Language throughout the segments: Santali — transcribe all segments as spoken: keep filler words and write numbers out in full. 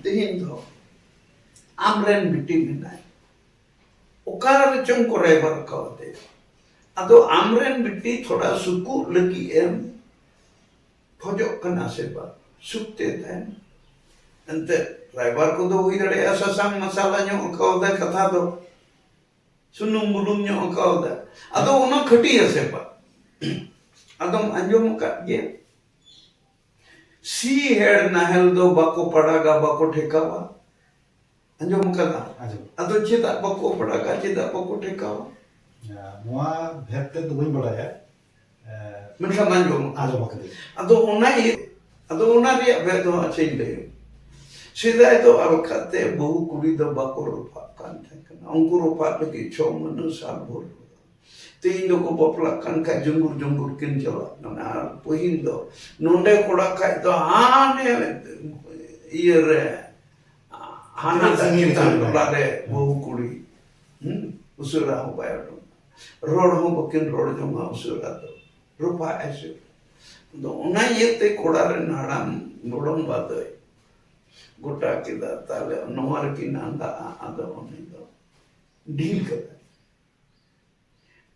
ᱛᱮᱦᱮᱧ ᱫᱚ ᱟᱢᱨᱮᱱ ᱵᱤᱴᱤ ᱢᱮᱱᱟᱭ, ᱚᱠᱟ ᱨᱮᱪᱚᱝ ᱠᱚ ᱨᱟᱭᱵᱟᱨ ᱠᱟᱣᱫᱮᱭᱟ᱾ ᱟᱫᱚ ᱟᱢᱨᱮᱱ ᱵᱤᱴᱤ ᱛᱷᱚᱲᱟ ᱥᱩᱠᱩᱜ ᱞᱟᱹᱜᱤᱫ ᱮᱢ ᱠᱷᱚᱡᱚᱜ ᱠᱟᱱᱟ ᱥᱮ ᱵᱟᱝ, ᱥᱩᱠ ᱛᱮ ᱛᱟᱦᱮᱱ᱾ ᱮᱱᱛᱮ ᱨᱟᱭᱵᱟᱨ ᱠᱚᱫᱚ ᱦᱩᱭ ᱫᱟᱲᱮᱭᱟᱜᱼᱟ ᱥᱟᱥᱟᱝ ᱢᱟᱥᱟᱞᱟ ᱧᱚᱜ ᱠᱟᱣᱫᱟ ᱠᱟᱛᱷᱟ ᱫᱚ, ᱥᱩᱱᱩᱢ ᱵᱩᱞᱩᱝ ᱧᱚᱜ ᱠᱟᱣᱫᱟ᱾ ᱟᱫᱚ ᱚᱱᱟ ᱠᱷᱟᱹᱴᱤᱭᱟ ᱥᱮ ᱵᱟᱝ? ᱟᱫᱚᱢ ᱟᱸᱡᱚᱢ ᱟᱠᱟᱫ ᱜᱮᱭᱟ, ᱥᱤ ᱦᱮᱲ ᱱᱟᱦᱮᱞ ᱫᱚ ᱵᱟᱠᱚ ᱯᱟᱲᱟᱜᱟ, ᱵᱟᱠᱚ ᱴᱷᱮᱠᱟᱣᱟ᱾ ᱟᱸᱡᱚᱢ ᱠᱟᱫᱟ? ᱟᱸᱡᱚᱢ᱾ ᱟᱫᱚ ᱪᱮᱫᱟᱜ ᱵᱟᱠᱚ ᱯᱟᱲᱟᱜᱟ, ᱪᱮᱫᱟᱜ ᱵᱟᱠᱚ ᱴᱷᱮᱠᱟᱣᱟ? ᱱᱚᱣᱟ ᱵᱷᱮᱫ ᱛᱮᱫ ᱫᱚ ᱵᱟᱹᱧ ᱵᱟᱲᱟᱭᱟ᱾ ᱮ, ᱢᱮᱱᱠᱷᱟᱱ ᱟᱸᱡᱚᱢ᱾ ᱟᱸᱡᱚᱢ ᱟᱠᱟᱫᱟᱹᱧ᱾ ᱟᱫᱚ ᱚᱱᱟ ᱤᱭᱟᱹ, ᱟᱫᱚ ᱚᱱᱟ ᱨᱮᱭᱟᱜ ᱵᱷᱮᱫ ᱦᱚᱸ ᱟᱪᱪᱷᱟᱧ ᱞᱟᱹᱭᱟ᱾ ᱥᱮᱫᱟᱭ ᱫᱚ ᱟᱞᱠᱟᱛᱮ ᱵᱟᱹᱦᱩ ᱠᱩᱲᱤ ᱫᱚ ᱵᱟᱠᱚ ᱨᱚᱯᱷᱟᱜ ᱠᱟᱱ ᱛᱟᱦᱮᱸ ᱠᱟᱱᱟ᱾ ᱩᱱᱠᱩ ᱨᱚᱯᱷᱟᱜ ᱞᱟᱹᱜᱤᱫ ᱪᱷᱚ ᱢᱟᱹᱦᱱᱟᱹ, ᱥᱟᱞ ᱵᱷᱳᱨ᱾ ᱛᱮᱦᱮᱧ ᱫᱚᱠᱚ ᱵᱟᱯᱞᱟᱜ ᱠᱟᱱ ᱠᱷᱟᱡ ᱡᱩᱢᱵᱩᱨ ᱡᱩᱢᱵᱩᱨ ᱠᱤᱱ ᱪᱟᱞᱟᱜ ᱠᱟᱱᱟ᱾ ᱟᱨ ᱯᱟᱹᱦᱤᱞ ᱫᱚ ᱱᱚᱰᱮ ᱠᱚᱲᱟ ᱠᱷᱟᱡ ᱫᱚ ᱦᱟᱱᱮ ᱤᱭᱟᱹ ᱨᱮ, ᱦᱟᱱᱟ ᱛᱤᱱᱟᱹᱜ ᱥᱟᱺᱜᱤᱧ ᱨᱮ ᱪᱮᱛᱟᱱ ᱪᱟᱞᱟᱜ ᱴᱚᱞᱟ ᱠᱟᱱᱟ᱾ ᱨᱮ ᱵᱟᱹᱦᱩ ᱠᱩᱲᱤ, ᱦᱩᱸ, ᱩᱥᱟᱹᱨᱟ ᱦᱚᱸ ᱵᱟᱭ ᱩᱰᱩᱝᱟ᱾ ᱨᱚᱲ ᱦᱚᱸ ᱵᱟᱹᱠᱤᱱ ᱨᱚᱲ ᱡᱚᱝᱟ ᱩᱥᱟᱹᱨᱟ ᱫᱚ᱾ ᱨᱚᱯᱷᱟ ᱮᱥᱮ᱾ ᱟᱫᱚ ᱚᱱᱟ ᱤᱭᱟᱹᱛᱮ ᱠᱚᱲᱟ ᱨᱮᱱ ᱦᱟᱲᱟᱢ ᱜᱚᱲᱚᱢ ᱵᱟ ᱫᱚᱭ ᱜᱚᱴᱟ ᱠᱮᱫᱟ, ᱛᱟᱦᱞᱮ ᱱᱚᱣᱟ ᱨᱮᱠᱤᱱ ᱟᱸᱫᱟᱜᱼᱟ᱾ ᱟᱫᱚ ᱩᱱᱤ ᱫᱚ ᱰᱷᱤᱞ ᱠᱟᱫᱟᱭ᱾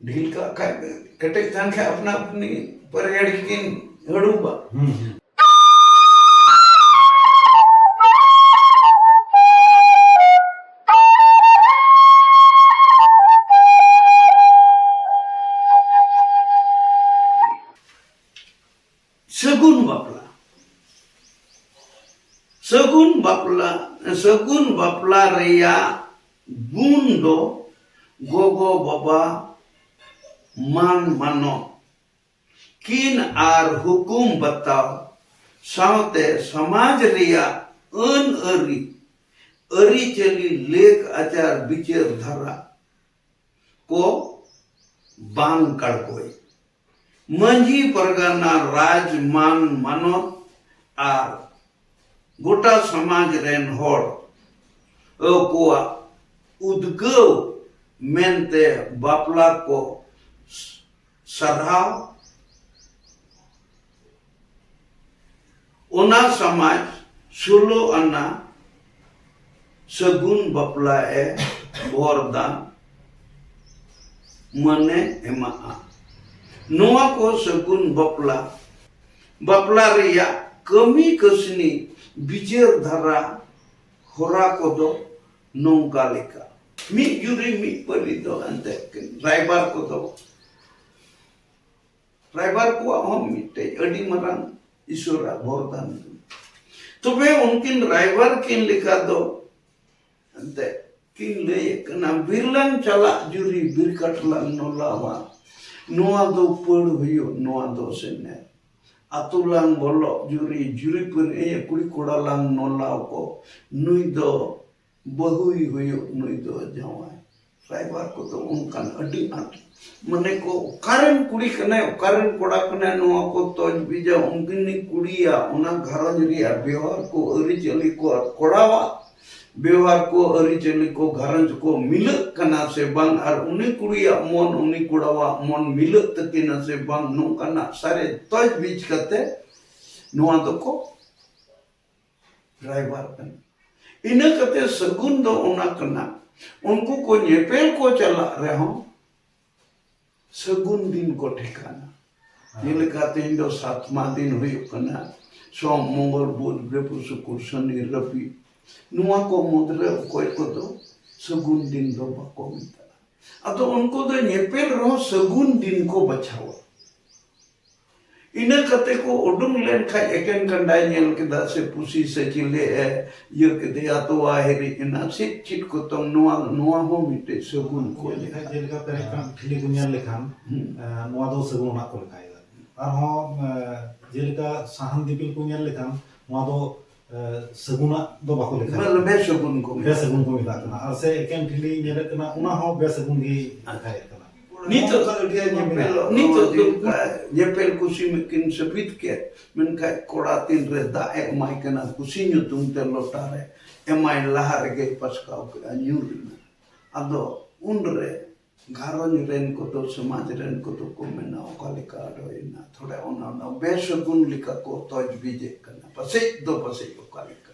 ᱰᱷᱤᱞ ᱠᱟᱜ ᱠᱷᱟᱡ, ᱠᱮᱴᱮᱡ ᱛᱟᱦᱮᱱ ᱠᱷᱟᱡ ᱟᱯᱱᱟ ᱟᱯᱱᱤ ᱯᱟᱨᱮᱭᱟᱲ ᱜᱮᱠᱤᱱ ᱦᱟᱹᱲᱩᱵᱟ᱾ ᱦᱩᱸ, ᱦᱩᱸ᱾ ᱥᱟᱹᱜᱩᱱ ᱵᱟᱯᱞᱟ᱾ ᱥᱟᱹᱜᱩᱱ ᱵᱟᱯᱞᱟ, ᱥᱟᱹᱜᱩᱱ ᱵᱟᱯᱞᱟ ᱨᱮᱭᱟᱜ ᱜᱩᱱ ᱫᱚ ᱜᱚᱜᱚ ᱵᱟᱵᱟ ᱢᱟᱱ ᱢᱟᱱᱚᱛ ᱠᱤᱱ ᱟᱨ ᱦᱩᱠᱩᱢ ᱵᱟᱛᱟᱣ ᱥᱟᱶᱛᱮ ᱥᱚᱢᱟᱡᱽ ᱨᱮᱭᱟᱜ ᱟᱹᱱ ᱟᱹᱨᱤ, ᱟᱹᱨᱤᱪᱟᱹᱞᱤ, ᱞᱮᱠ ᱟᱪᱟᱨ ᱵᱤᱪᱟᱹᱨ ᱫᱷᱟᱨᱟ ᱠᱚ ᱵᱟᱝ ᱠᱟᱲᱠᱚᱭ᱾ ᱢᱟᱹᱡᱷᱤ ᱯᱟᱨᱜᱟᱱᱟ ᱨᱟᱡᱽ ᱢᱟᱱ ᱢᱟᱱᱚᱛ ᱟᱨ ᱜᱚᱴᱟ ᱥᱚᱢᱟᱡᱽ ᱨᱮᱱ ᱦᱚᱲ ᱠᱚᱣᱟᱜ ᱩᱫᱽᱜᱟᱹᱣ ᱢᱮᱱᱛᱮ ᱵᱟᱯᱞᱟ ᱠᱚ ᱥᱟᱨᱦᱟᱣ᱾ ᱚᱱᱟ ᱥᱚᱢᱟᱡᱽ ᱥᱳᱞᱳ ᱟᱱᱟ ᱥᱟᱹᱜᱩᱱ ᱵᱟᱯᱞᱟ ᱮ ᱵᱷᱚᱨ ᱫᱟᱱ ᱢᱟᱹᱱᱮ ᱮᱢᱟᱜᱼᱟ᱾ ᱱᱚᱣᱟ ᱠᱚ ᱥᱟᱹᱜᱩᱱ ᱵᱟᱯᱞᱟ, ᱵᱟᱯᱞᱟ ᱨᱮᱭᱟᱜ ᱠᱟᱹᱢᱤ ᱠᱟᱹᱥᱱᱤ, ᱵᱤᱪᱟᱹᱨ ᱫᱷᱟᱨᱟ, ᱦᱚᱨᱟ ᱠᱚᱫᱚ ᱱᱚᱝᱠᱟ ᱞᱮᱠᱟ᱾ ᱢᱤᱫ ᱡᱩᱨᱤ ᱢᱤᱫ ᱯᱟᱹᱨᱤ ᱫᱚ ᱮᱱᱛᱮᱫ ᱠᱤᱱ ᱨᱟᱭᱵᱟᱨ ᱠᱚᱫᱚ, ᱨᱟᱭᱵᱟᱨ ᱠᱚᱣᱟᱜ ᱦᱚᱸ ᱢᱤᱫᱴᱮᱡ ᱟᱹᱰᱤ ᱢᱟᱨᱟᱝ ᱤᱥᱚᱨᱟᱜ ᱵᱚᱨᱫᱟᱱ ᱠᱟᱱᱟ᱾ ᱛᱚᱵᱮ ᱩᱱᱠᱤᱱ ᱨᱟᱭᱵᱟᱨ ᱠᱤᱱ ᱞᱮᱠᱟ ᱫᱚ ᱮᱱᱛᱮᱫ ᱠᱤᱱ ᱞᱟᱹᱭᱮᱫ ᱠᱟᱱᱟ, "ᱵᱤᱨ ᱞᱟᱝ ᱪᱟᱞᱟᱜ ᱡᱩᱨᱤ, ᱵᱤᱨ ᱠᱟᱴ ᱞᱟᱝ ᱱᱚᱞᱟᱣᱟ, ᱱᱚᱣᱟ ᱫᱚ ᱯᱟᱹᱲ ᱦᱩᱭᱩᱜ, ᱱᱚᱣᱟ ᱫᱚ ᱥᱮᱱᱮᱨ, ᱟᱛᱳ ᱞᱟᱝ ᱵᱚᱞᱚᱜ ᱡᱩᱨᱤ, ᱡᱩᱨᱤ ᱯᱟᱹᱨᱤᱭᱟᱹ ᱠᱩᱲᱤ ᱠᱚᱲᱟ ᱞᱟᱝ ᱱᱚᱞᱟᱣ ᱠᱚ, ᱱᱩᱭ ᱫᱚ ᱵᱟᱹᱦᱩᱭ ᱦᱩᱭᱩᱜ, ᱱᱩᱭ ᱫᱚ ᱡᱟᱶᱟᱭ᱾" ᱨᱟᱭᱵᱟᱨ ᱠᱚᱫᱚ ᱚᱱᱠᱟᱱ ᱟᱹᱰᱤ ᱟᱸᱴ, ᱢᱟᱱᱮ ᱠᱚ, ᱚᱠᱟᱨᱮᱱ ᱠᱩᱲᱤ ᱠᱟᱱᱟᱭ, ᱚᱠᱟᱨᱮᱱ ᱠᱚᱲᱟ ᱠᱟᱱᱟᱭ, ᱱᱚᱣᱟ ᱠᱚ ᱛᱚᱡ ᱵᱤᱡᱟ, ᱩᱱᱠᱤᱱᱤᱡ ᱠᱩᱲᱤᱭᱟᱜ ᱚᱱᱟ ᱜᱷᱟᱨᱚᱸᱡᱽ ᱨᱮᱭᱟᱜ ᱵᱮᱣᱦᱟᱨ ᱠᱚ, ᱟᱹᱨᱤᱪᱟᱹᱞᱤ ᱠᱚ, ᱟᱨ ᱠᱚᱲᱟᱣᱟᱜ ᱵᱮᱣᱦᱟᱨ ᱠᱚ, ᱟᱹᱨᱤᱪᱟᱹᱞᱤ ᱠᱚ, ᱜᱷᱟᱨᱚᱸᱡᱽ ᱠᱚ ᱢᱤᱞᱟᱹᱜ ᱠᱟᱱᱟ ᱥᱮ ᱵᱟᱝ, ᱟᱨ ᱩᱱᱤ ᱠᱩᱲᱤᱭᱟᱜ ᱢᱚᱱ, ᱩᱱᱤ ᱠᱚᱲᱟᱣᱟᱜ ᱢᱚᱱ ᱢᱤᱞᱟᱹᱜ ᱛᱟᱹᱠᱤᱱᱟ ᱥᱮ ᱵᱟᱝ, ᱱᱚᱝᱠᱟᱱᱟᱜ ᱥᱟᱨᱮᱡ ᱛᱚᱡ ᱵᱤᱡ ᱠᱟᱛᱮ ᱱᱚᱣᱟ ᱫᱚᱠᱚ ᱨᱟᱭᱵᱟᱨ ᱠᱟᱱᱟ᱾ ᱤᱱᱟᱹ ᱠᱟᱛᱮ ᱥᱟᱹᱜᱩᱱ ᱫᱚ ᱚᱱᱟ ᱠᱟᱱᱟ, ᱩᱱᱠᱩ ᱠᱚ ᱧᱮᱯᱮᱞ ᱠᱚ ᱪᱟᱞᱟᱜ ᱨᱮᱦᱚᱸ ᱥᱟᱹᱜᱩᱱ ᱫᱤᱱ ᱠᱚ ᱴᱷᱤᱠᱟᱹᱱᱟ᱾ ᱡᱮᱞᱮᱠᱟ ᱛᱮᱦᱮᱧ ᱫᱚ ᱥᱟᱛᱢᱟ ᱫᱤᱱ ᱦᱩᱭᱩᱜ ᱠᱟᱱᱟ, ᱥᱚᱢ, ᱢᱚᱝᱜᱚᱞ, ᱵᱩᱫᱷ, ᱵᱨᱤᱦᱚᱥᱯᱚᱛᱤ, ᱥᱩᱠᱩᱨ, ᱥᱚᱱᱤ, ᱨᱚᱵᱤ, ᱱᱚᱣᱟ ᱠᱚ ᱢᱩᱫᱽᱨᱮ ᱚᱠᱚᱭ ᱠᱚᱫᱚ ᱥᱟᱹᱜᱩᱱ ᱫᱤᱱ ᱫᱚ ᱵᱟᱠᱚ ᱢᱮᱛᱟᱜᱼᱟ᱾ ᱟᱫᱚ ᱩᱱᱠᱩ ᱫᱚ ᱧᱮᱯᱮᱞ ᱨᱮᱦᱚᱸ ᱥᱟᱹᱜᱩᱱ ᱫᱤᱱ ᱠᱚ ᱵᱟᱪᱷᱟᱣᱟ᱾ ᱤᱱᱟᱹ ᱠᱟᱛᱮ ᱠᱚ ᱩᱰᱩᱝ ᱞᱮᱱ ᱠᱷᱟᱡ, ᱮᱠᱮᱱ ᱠᱟᱸᱰᱟᱭ ᱧᱮᱞ ᱠᱮᱫᱟ ᱥᱮ ᱯᱩᱥᱤ ᱥᱮ ᱪᱤᱞᱤ ᱮ ᱤᱭᱟᱹ ᱠᱮᱫᱮᱭᱟ, ᱛᱚᱣᱟ ᱦᱤᱨᱤᱡ ᱮᱱᱟ, ᱪᱮᱫ ᱪᱮᱫ ᱠᱚᱛᱚᱝ, ᱱᱚᱣᱟ, ᱱᱚᱣᱟ ᱦᱚᱸ ᱢᱤᱫᱴᱮᱡ ᱥᱟᱹᱜᱩᱱ ᱠᱚ ᱧᱮᱞ ᱞᱮᱠᱷᱟᱡ, ᱞᱮᱠᱟ᱾ ᱡᱮᱞᱮᱠᱟ ᱯᱮᱨᱮᱡ ᱠᱟᱱ ᱴᱷᱤᱞᱤ ᱠᱚ ᱧᱮᱞ ᱞᱮᱠᱷᱟᱱ, ᱦᱩᱸ᱾ ᱮ, ᱱᱚᱣᱟ ᱫᱚ ᱥᱟᱹᱜᱩᱱ ᱟᱱᱟᱜ ᱠᱚ ᱞᱮᱠᱷᱟᱭᱮᱫᱟ᱾ ᱟᱨᱦᱚᱸ, ᱮ, ᱡᱮᱞᱮᱠᱟ ᱥᱟᱦᱟᱱ ᱫᱤᱯᱤᱞ ᱠᱚ ᱧᱮᱞ ᱞᱮᱠᱷᱟᱱ, ᱱᱚᱣᱟ ᱫᱚ, ᱮ, ᱥᱟᱹᱜᱩᱱᱟᱜ ᱫᱚ ᱵᱟᱠᱚ ᱞᱮᱠᱷᱟᱭᱮᱫᱟ᱾ ᱵᱮ-, ᱵᱮᱥᱟᱹᱜᱩᱱ ᱠᱚ ᱢᱮᱛᱟᱜ ᱵᱮᱥᱟᱹᱜᱩᱱ ᱠᱟᱱᱟ᱾ ᱠᱚ ᱢᱮᱛᱟᱜ ᱠᱟᱱᱟ᱾ ᱟᱨ ᱥᱮ ᱮᱠᱮᱱ ᱴᱷᱤᱞᱤ ᱧᱮᱞᱮᱫ ᱠᱟᱱᱟ, ᱚᱱᱟ ᱦᱚᱸ ᱵᱮᱥᱟᱹᱜᱩᱱ ᱜᱮ ᱞᱮᱠᱷᱟᱭᱮᱫ ᱠᱟᱱᱟ᱾ ᱱᱤᱛᱚᱜ ᱱᱚᱝᱠᱟ ᱟᱹᱰᱤ ᱟᱭᱢᱟ ᱧᱮᱯᱮᱞ, ᱢᱮᱱᱟᱜᱼᱟ᱾ ᱱᱤᱛᱚᱜ ᱫᱚ ᱡᱮᱞᱮᱠᱟ ᱧᱮᱯᱮᱞ ᱠᱩᱥᱤ ᱢᱤᱫ ᱠᱤᱱ ᱥᱟᱹᱵᱤᱛ ᱠᱮᱫ, ᱢᱮᱱᱠᱷᱟᱡ ᱠᱚᱲᱟ ᱛᱤᱱ ᱨᱮ ᱫᱟᱜ ᱮ ᱮᱢᱟᱭ ᱠᱟᱱᱟ ᱠᱩᱥᱤ ᱧᱩᱛᱩᱢ ᱛᱮ ᱞᱚᱴᱟ ᱨᱮ, ᱮᱢᱟᱭ ᱞᱟᱦᱟ ᱨᱮᱜᱮ ᱯᱟᱥᱠᱟᱣ ᱠᱮᱫᱼᱟ, ᱧᱩᱨ ᱮᱱᱟ᱾ ᱟᱫᱚ ᱩᱱᱨᱮ ᱜᱷᱟᱨᱚᱸᱡᱽ ᱨᱮᱱ ᱠᱚᱫᱚ, ᱥᱚᱢᱟᱡᱽ ᱨᱮᱱ ᱠᱚᱫᱚ ᱠᱚ ᱢᱮᱱᱟ, "ᱚᱠᱟ ᱞᱮᱠᱟ ᱟᱫᱚᱭᱮᱱᱟ?" ᱛᱷᱚᱲᱟ ᱚᱱᱟ, ᱚᱱᱟ ᱵᱮᱥᱟᱹᱜᱩᱱ ᱞᱮᱠᱟ ᱠᱚ ᱛᱚᱡᱽ ᱵᱤᱡᱮᱜ ᱠᱟᱱᱟ, ᱯᱟᱥᱮᱡ ᱫᱚ ᱯᱟᱥᱮᱡ ᱚᱠᱟ ᱞᱮᱠᱟ᱾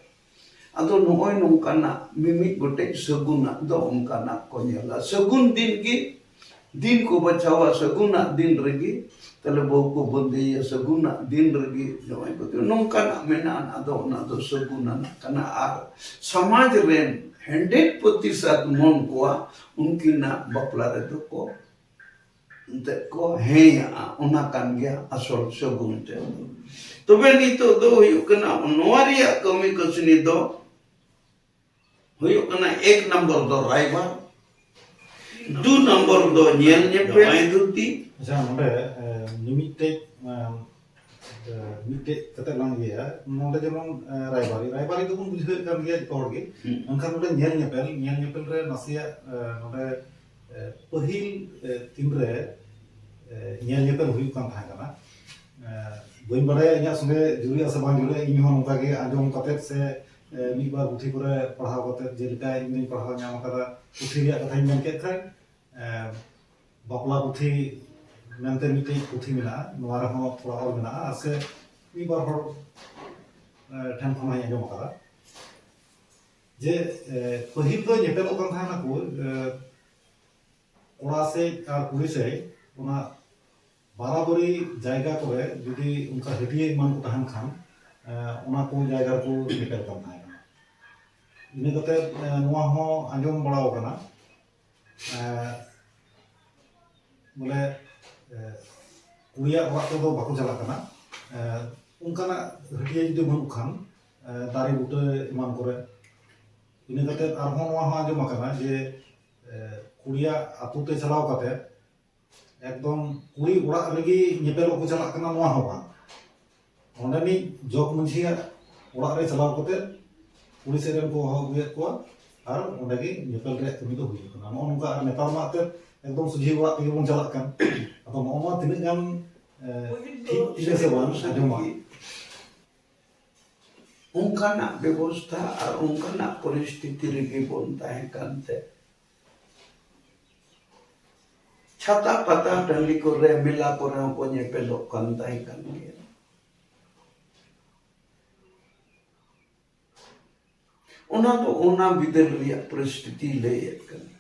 ᱟᱫᱚ ᱱᱚᱜᱼᱚᱭ ᱱᱚᱝᱠᱟᱱᱟᱜ ᱢᱤᱢᱤᱫ ᱜᱚᱴᱮᱡ ᱥᱟᱹᱜᱩᱱᱟᱜ ᱫᱚ ᱚᱱᱠᱟᱱᱟᱜ ᱠᱚ ᱧᱮᱞᱟ᱾ ᱥᱟᱹᱜᱩᱱ ᱫᱤᱱ ᱜᱮ, ᱫᱤᱱ ᱠᱚ ᱵᱟᱪᱷᱟᱣᱟ, ᱥᱟᱹᱜᱩᱱᱟᱜ ᱫᱤᱱ ᱨᱮᱜᱮ ᱛᱟᱦᱞᱮ ᱵᱟᱹᱦᱩ ᱠᱚ ᱵᱟᱹᱫᱮᱭᱟ, ᱥᱟᱹᱜᱩᱱᱟᱜ ᱫᱤᱱ ᱨᱮᱜᱮ ᱡᱟᱶᱟᱭ ᱠᱚ, ᱱᱚᱝᱠᱟᱱᱟᱜ ᱢᱮᱱᱟᱜᱼᱟ᱾ ᱟᱫᱚ ᱚᱱᱟ ᱫᱚ ᱥᱟᱹᱜᱩᱱ ᱟᱱᱟᱜ ᱠᱟᱱᱟ᱾ ᱟᱨ ᱥᱚᱢᱟᱡᱽ ᱨᱮᱱ ᱦᱟᱱᱰᱨᱮᱰ ᱯᱨᱚᱛᱤᱥᱚᱛ ᱢᱚᱱ ᱠᱚᱣᱟ ᱩᱱᱠᱤᱱᱟᱜ ᱵᱟᱯᱞᱟ ᱨᱮᱫᱚ ᱠᱚ ᱮᱱᱛᱮᱫ ᱠᱚ ᱦᱮᱸᱭᱟᱜᱼᱟ, ᱚᱱᱟ ᱠᱟᱱ ᱜᱮᱭᱟ ᱟᱥᱚᱞ ᱥᱟᱹᱜᱩᱱ ᱛᱮᱫ ᱫᱚ᱾ ᱛᱚᱵᱮ ᱱᱤᱛᱚᱜ ᱫᱚ ᱦᱩᱭᱩᱜ ᱠᱟᱱᱟ, ᱱᱚᱣᱟ ᱨᱮᱭᱟᱜ ᱠᱟᱹᱢᱤ ᱠᱟᱹᱥᱱᱤ ᱫᱚ ᱦᱩᱭᱩᱜ ᱠᱟᱱᱟ, ᱮᱠ ᱱᱚᱢᱵᱚᱨ ᱫᱚ ᱨᱟᱭᱵᱟᱨ, ᱫᱩ ᱱᱚᱢᱵᱚᱨ ᱫᱚ ᱧᱮᱞ ᱧᱮᱯᱮᱞ, ᱡᱟᱶᱟᱭ ᱫᱷᱩᱛᱤ᱾ ᱟᱪᱪᱷᱟ, ᱱᱚᱰᱮ ᱮ, ᱢᱤᱢᱤᱫᱴᱮᱡ ᱮ, ᱮ, ᱢᱤᱫᱴᱮᱡ ᱠᱟᱛᱮ ᱞᱟᱝ ᱤᱭᱟᱹᱭᱟ᱾ ᱱᱚᱰᱮ ᱡᱮᱢᱚᱱ ᱮ, ᱨᱟᱭᱵᱟᱨᱤ, ᱨᱟᱭᱵᱟᱨᱤ ᱫᱚᱵᱚᱱ ᱵᱩᱡᱷᱟᱹᱣᱮᱫ ᱠᱟᱱ ᱜᱮᱭᱟ ᱡᱚᱛᱚ ᱦᱚᱲ ᱜᱮ᱾ ᱦᱩᱸ᱾ ᱢᱮᱱᱠᱷᱟᱱ ᱱᱚᱰᱮ ᱧᱮᱞ ᱧᱮᱯᱮᱞ, ᱧᱮᱞ ᱧᱮᱯᱮᱞ ᱨᱮ ᱱᱟᱥᱮᱭᱟᱜ ᱮ, ᱱᱚᱰᱮ ᱮ, ᱯᱟᱹᱦᱤᱞ ᱮ, ᱛᱤᱱᱨᱮ ᱮ, ᱧᱮᱞ ᱧᱮᱯᱮᱞ ᱦᱩᱭᱩᱜ ᱠᱟᱱ ᱛᱟᱦᱮᱸ ᱠᱟᱱᱟ᱾ ᱮ, ᱵᱟᱹᱧ ᱵᱟᱲᱟᱭᱟ ᱤᱧᱟᱹᱜ ᱥᱚᱸᱜᱮ ᱡᱩᱨᱤᱜᱼᱟ ᱥᱮ ᱵᱟᱝ ᱡᱩᱨᱤᱜᱼᱟ, ᱤᱧ ᱦᱚᱸ ᱱᱚᱝᱠᱟ ᱜᱮ ᱟᱸᱡᱚᱢ ᱠᱟᱛᱮ ᱥᱮ ᱮ, ᱢᱤᱫ ᱵᱟᱨ ᱯᱩᱛᱷᱤ ᱠᱚᱨᱮ ᱯᱟᱲᱦᱟᱣ ᱠᱟᱛᱮ, ᱡᱮᱞᱮᱠᱟ ᱤᱧ ᱫᱩᱧ ᱯᱟᱲᱦᱟᱣ ᱧᱟᱢ ᱟᱠᱟᱫᱟ, ᱯᱩᱛᱷᱤ ᱨᱮᱭᱟᱜ ᱠᱟᱛᱷᱟᱧ ᱢᱮᱱ ᱠᱮᱫ ᱠᱷᱟᱱ, ᱮ, ᱵᱟᱯᱞᱟ ᱯᱩᱛᱷᱤ ᱢᱮᱱᱛᱮ ᱢᱤᱫᱴᱮᱡ ᱯᱩᱛᱷᱤ ᱢᱮᱱᱟᱜᱼᱟ, ᱱᱚᱣᱟ ᱨᱮᱦᱚᱸ ᱛᱷᱚᱲᱟ ᱚᱞ ᱢᱮᱱᱟᱜᱼᱟ᱾ ᱟᱨ ᱥᱮ ᱢᱤᱫ ᱵᱟᱨ ᱦᱚᱲ ᱮ, ᱴᱷᱮᱱ ᱠᱷᱚᱱ ᱦᱚᱸᱧ ᱟᱸᱡᱚᱢ ᱟᱠᱟᱫᱟ ᱡᱮ ᱮ, ᱯᱟᱹᱦᱤᱞ ᱫᱚ ᱧᱮᱯᱮᱞᱚᱜ ᱠᱟᱱ ᱛᱟᱦᱮᱱᱟᱠᱚ ᱮ, ᱠᱚᱲᱟ ᱥᱮᱫ ᱟᱨ ᱠᱩᱲᱤ ᱥᱮᱫ ᱚᱱᱟ ᱵᱟᱨᱟᱵᱟᱨᱤ ᱡᱟᱭᱜᱟ ᱠᱚᱨᱮ ᱡᱩᱫᱤ ᱚᱱᱠᱟ ᱦᱟᱹᱴᱤᱭᱟᱹ ᱮᱢᱟᱱ ᱠᱚ ᱛᱟᱦᱮᱱ ᱠᱷᱟᱱ, ᱮ, ᱚᱱᱟ ᱠᱚ ᱡᱟᱭᱜᱟ ᱨᱮᱠᱚ ᱧᱮᱯᱮᱞ ᱠᱟᱱ ᱛᱟᱦᱮᱸ ᱠᱟᱱᱟ᱾ ᱤᱱᱟᱹ ᱠᱟᱛᱮ ᱮ, ᱱᱚᱣᱟ ᱦᱚᱸ ᱟᱸᱡᱚᱢ ᱵᱟᱲᱟ ᱟᱠᱟᱱᱟ, ᱮ, ᱵᱚᱞᱮ ᱮ, ᱠᱩᱲᱤᱭᱟᱜ ᱚᱲᱟᱜ ᱛᱮᱫᱚ ᱵᱟᱠᱚ ᱪᱟᱞᱟᱜ ᱠᱟᱱᱟ᱾ ᱮ, ᱚᱱᱠᱟᱱᱟᱜ ᱦᱟᱹᱴᱤᱭᱟᱹ ᱡᱩᱫᱤ ᱵᱟᱹᱱᱩᱜ ᱠᱷᱟᱱ, ᱮ, ᱫᱟᱨᱮ ᱵᱩᱴᱟᱹ ᱮᱢᱟᱱ ᱠᱚᱨᱮ᱾ ᱤᱱᱟᱹ ᱠᱟᱛᱮ ᱟᱨᱦᱚᱸ ᱱᱚᱣᱟ ᱦᱚᱸ ᱟᱸᱡᱚᱢ ᱟᱠᱟᱱᱟ ᱡᱮ ᱮ, ᱠᱩᱲᱤᱭᱟᱜ ᱟᱹᱛᱩ ᱛᱮ ᱪᱟᱞᱟᱣ ᱠᱟᱛᱮ ᱮᱠᱫᱚᱢ ᱠᱩᱲᱤ ᱚᱲᱟᱜ ᱨᱮᱜᱮ ᱧᱮᱯᱮᱞᱚᱜ ᱠᱚ ᱪᱟᱞᱟᱜ ᱠᱟᱱᱟ, ᱱᱚᱣᱟ ᱦᱚᱸ ᱵᱟᱝ᱾ ᱚᱸᱰᱮᱱᱤᱡ ᱡᱚᱜᱽ ᱢᱟᱹᱡᱷᱤᱭᱟᱜ ᱚᱲᱟᱜ ᱨᱮ ᱪᱟᱞᱟᱣ ᱠᱟᱛᱮ ᱠᱩᱲᱤ ᱥᱮᱫ ᱨᱮᱱ ᱠᱚ ᱦᱚᱦᱚ ᱟᱹᱜᱩᱭᱮᱫ ᱠᱚᱣᱟ ᱟᱨ ᱚᱸᱰᱮ ᱜᱮ ᱧᱮᱯᱮᱞ ᱨᱮᱭᱟᱜ ᱠᱟᱹᱢᱤ ᱫᱚ ᱦᱩᱭᱩᱜ ᱠᱟᱱᱟ᱾ ᱱᱚᱜᱼᱚ ᱱᱚᱝᱠᱟ᱾ ᱟᱨ ᱱᱮᱛᱟᱨ ᱢᱟ ᱮᱱᱛᱮᱫ ᱮᱠᱫᱚᱢ ᱥᱚᱡᱷᱮ ᱚᱲᱟᱜ ᱛᱮᱜᱮ ᱵᱚᱱ ᱪᱟᱞᱟᱜ ᱠᱟᱱ᱾ ᱟᱫᱚ ᱱᱚᱜᱼᱚ ᱱᱚᱣᱟ ᱛᱤᱱᱟᱹᱜ ᱜᱟᱱ ᱮ, ᱴᱷᱤᱠ ᱜᱮᱭᱟ ᱥᱮ ᱵᱟᱝ ᱟᱸᱡᱚᱢᱟ᱾ ᱚᱱᱠᱟᱱᱟᱜ ᱵᱮᱵᱚᱥᱛᱷᱟ ᱟᱨ ᱚᱱᱠᱟᱱᱟᱜ ᱯᱚᱨᱤᱥᱛᱷᱤᱛᱤ ᱨᱮᱜᱮ ᱵᱚᱱ ᱛᱟᱦᱮᱸ ᱠᱟᱱᱛᱮ, ᱪᱷᱟᱛᱟ ᱯᱟᱛᱟ ᱴᱟᱺᱰᱤ ᱠᱚᱨᱮ, ᱢᱮᱞᱟ ᱠᱚᱨᱮ ᱦᱚᱸᱠᱚ ᱧᱮᱯᱮᱞᱚᱜ ᱠᱟᱱ ᱛᱟᱦᱮᱸ ᱠᱟᱱ ᱜᱮᱭᱟ᱾ ᱚᱱᱟ ᱫᱚ ᱚᱱᱟ ᱵᱤᱫᱟᱹᱞ ᱨᱮᱭᱟᱜ ᱯᱚᱨᱤᱥᱛᱷᱤᱛᱤ ᱞᱟᱹᱭᱮᱫ ᱠᱟᱱᱟ᱾